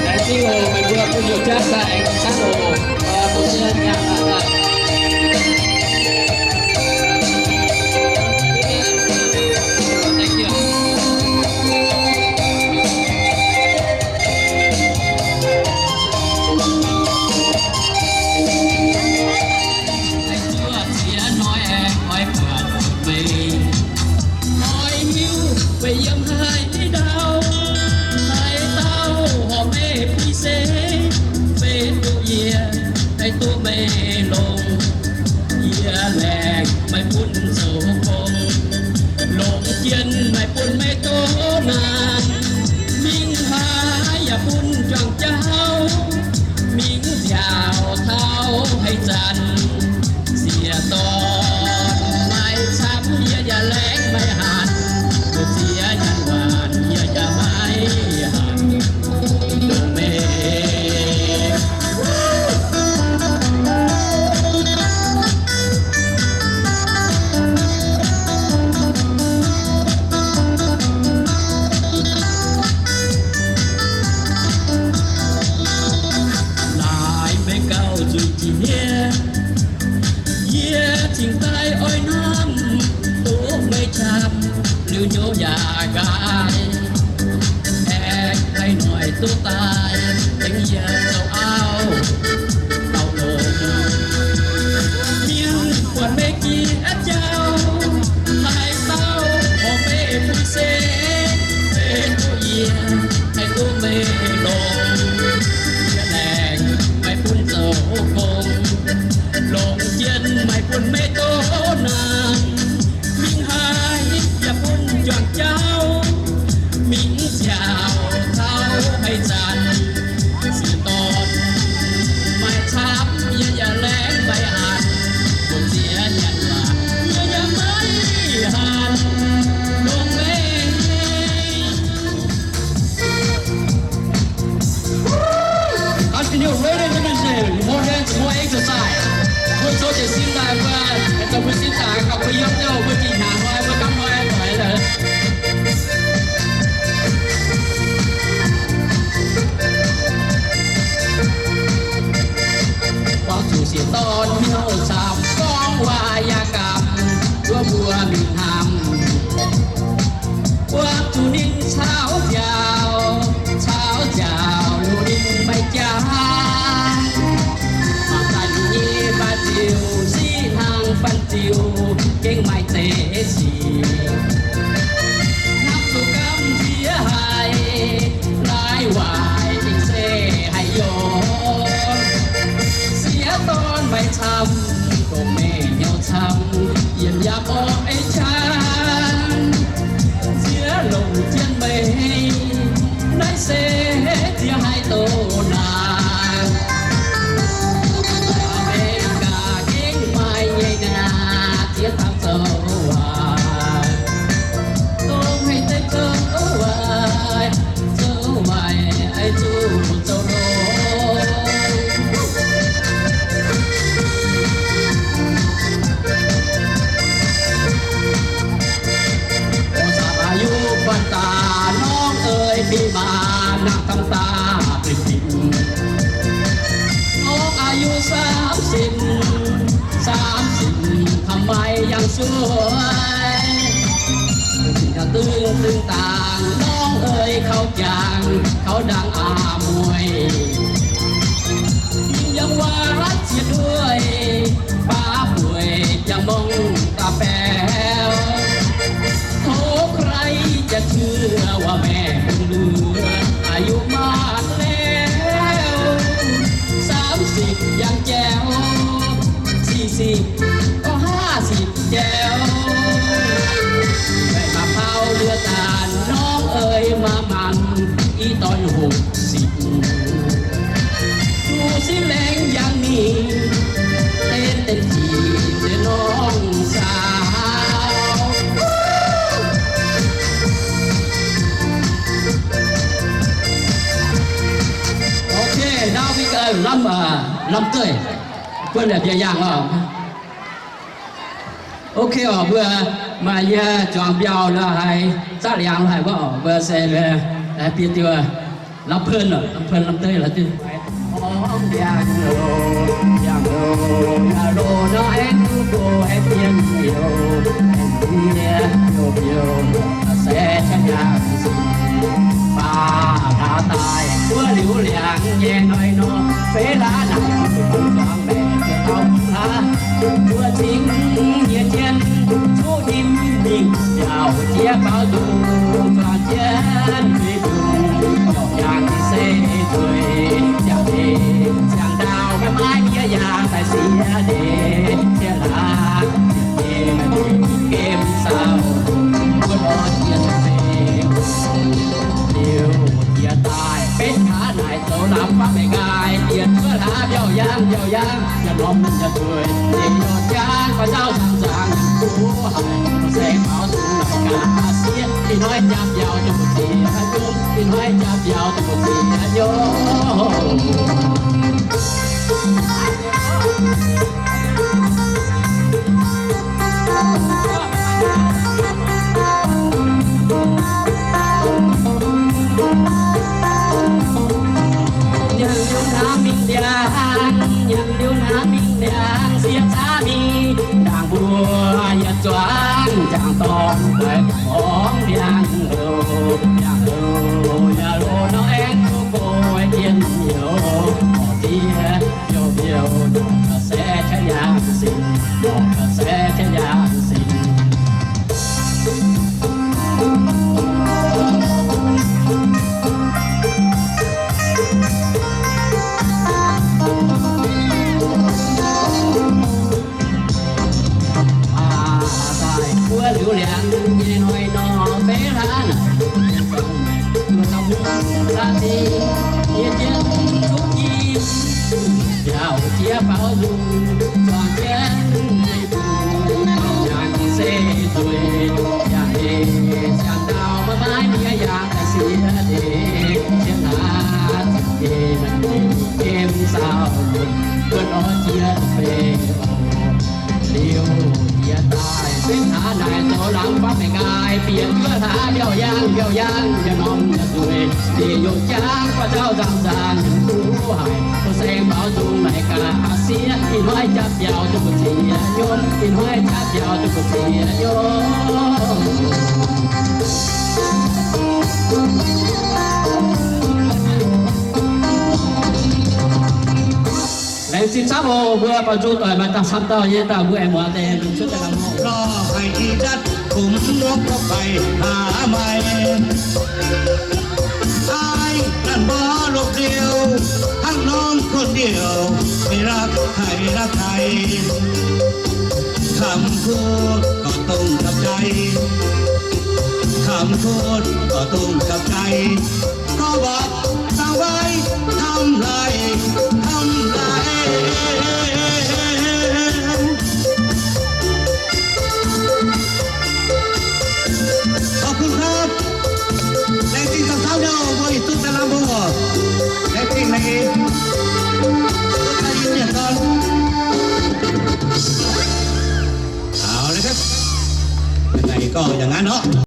Aengx zingh oc, meih mbuo bun youc jaav daaih aengx daaih oc. Bun jienv nyaanh daaih. Yiem haaix dauh, haaix dauh horpc meih fih seix, benx duqv yie, haih duqv meih longx. Yie laengz meih bun zoux gong, longc jien meih bun meih doh naanc. Mingh haaix yaac bun juangc jauv, mingh nziaauc taux haaix zanc. Sieqv dorn maaih camv, yie yaac laengz meih hatc. Mbu'ziex nyanc waanc, yie yaac maiv hatc longc meih. Laaix meih gauh nzuih jiex, yie cingx daaih oix hnamv duqv meih qam, liuz hnyouv yaac nqaai. Aengx haaix noic duqv daaih tengx yie zoux auv auv-longc. Mienh buatc meih jiex jauv, haaix dauh horpc meih fih seix, benx duqv yie, haih duqv meih longx. Yie laengz meih bun zoux gong, longc jien meih bun meih doh naanc. Mingh haaix yaac bun juangc jauv, mingh nziaauc taux haaix zanc. Sieqv dorn maaih camv, yie yaac laengz meih hatc. Mbu'ziex nyanc waanc, yie yaac maiv hatc longc meih. Continue, ladies and gentlemen, more dance, more exercise. Mbuo zoux jienv sin daaih, mbuo zoux mbuo sin daaih, gauh mbuo yiem ziouc mbuo jiex hnyangx hnoi, mbuo gamh hnoi doic. Buangh zuqc sieqv dorn hnyouv camv, gorngv waac yaac gamh, nduov mbuo mingh hnamv. Buangh zuqc ninh caux nziaauc, caux nziaauc longc ninh maiv jaax. Mangc daaih ninh nyei baav ziux, siqv hnangv banh ziux, gengh maaih zeiz sic. Hnamv zuqc gamh nziex haic, laaix waaic gengh se haic yoc. Sieqv dorn maiv camv, dongh meih hnyouv camv, yiem yaac orqv ei qanx. Nziex longc jienv meih, naaiv se ziex haic doqc naanc. Mbuo gaax gengh maaih nyei naaic, ziex dauh zoux waaic. Dongh meih deix zoux waaic, zoux waaic, zuqc zoux longx. Ong-sapc อายุ fatv daaih, norm eix fih maac nangh camv daaih fih-fingx. Norm อายุ สามสิบ สามสิบ ทำไมยังสวย Dingh dingh dangh, norm eix kaux jangx, kaux ndangv a'mueiz. Yie yaac waac ziex ndueic, baav bueix yaac mongh da'baeqc. Tov ใครจะเชื่อว่าแม่บุญเหลือ อายุมากแล้ว สามสิบ ยังแจ๋ว สี่สิบ ก็ห้าสิบ แจ๋ว Meih maaih pau luoqc zaanc, norm eix maaih mangc i dorn หกสิบ Duqv sin laengz yangh mingh, เต้นเต็มที่ เลยน้องสาว Ok, now we go, lamh, lamh zeiv. Buonv naaic mbiauz yaangh oc. Ok oc, mbuo maaih yie zuangx mbiauz la'haiz, zaqv liangx la'haiz wuov oc, mbuo se la'haiz bieqc diuh lamh peun oc, lamh peun lamh deix la'diuh. Baac taux daaih wuov liuz liangx nyei hnoi nor, feix laav naaic zuqc zuangx maengc zuqc taux mv hlaax, mbuo cingx nyei jien zuqv nimc mingh yaac jiex baaux nzung. Yie duqv dungx yaac yangh se zueiz, ziangh deix ziangh ndau maiv maaih yie yangh daaih siex deix, siex hlaax, yie maiv dungx gemh sauh, wuov lorz jiex daaih, liuz jiex daaih benx haaix naaic zoux lamh faqv meih nqaai, bieqc zuov hlaax mbiauh yangh mbiauh yangh, yaac norm yaac zueiz, ninh yaac jangv gu'nguaaz nzauh nzangc nzangc, ninh mbuo haic, saeng faaux zuqc naaic gaax sieqv, ih hnoi jaa mbiauh duqv ziec nyungc, ih hnoi jaa mbiauh duqv ziec nyungc. Nyanc liuz hnamv mingh ndiangx, nyanc liuz hnamv mingh ndiangx, sieqv zaqv mingh ndaangc mbuo yietc zuangx jangx dorngx, baeqc gorngv ndiangx loh, ndiangx loh yaac loh nor aengx duqv bueix jien youz, horpc diev mbiouh mbiouh, lorz ga'saeqv qaqv yangh sin, lorz ga'saeqv qaqv yangh sin. Aa, daaih buov liuz liangx nyei hnoi nor, beiv hlaax naaic, yie zuangx mengh, yie zuangx mengh, hlaax zingh, yie jienv zuqv jiex, yaac jiex faaux nzungh, zuangx jienv nyei bung, yangh se zueiz, yangh hec ziangh ndau, maiv maaih mienh yangh daaih siex deix, siex hlaax zingh deix, maiv dungx gemh sauh lunc, buonv orv jiex deic-bung. Liuz jiex daaih benx hlaax naaic zoux lamh faqv meih nqaai, bieqc juov hlaax mbiauh yangh mbiauh yangh, yaac norm yaac zueiz, ninh yaac jangv gu'nguaaz nzauh nzangc nzangc, ninh mbuo haic, mbuo saeng faaux zuqc naaic gaax sieqv, ih hnoi jaa mbiauh duqv ziec nyungc, ih hnoi jaa mbiauh duqv ziec nyungc. Laengz zingh camv oc. Mbuo baaux nzung doic maaih dangh camv dauh nyei daaih mbuo aengx muangx deix lungh cuotv daaih lamh oc. Lorh haic ih jatv kumx muangx gorngv faix hlaax maaih. Aiv, naanc mborqv lopv liouh, hnangv norm kuonx liouh, eix lakv haic lakv haic. Kamx kutv gorqv dongh gapv jai, kamx kutv gorqv dongh gapv jai. Gorngv mbuox zaangc waaiv hnamv laaic, hnamv laaic.ขอบคุณครับ. Laengz zingh camv camv nyei, mbuo ih zungv daaih lamh mbuo oc. Laengz zingh laengz zingh. เอาละครับ ยังไงก็อย่างนั้นเนาะ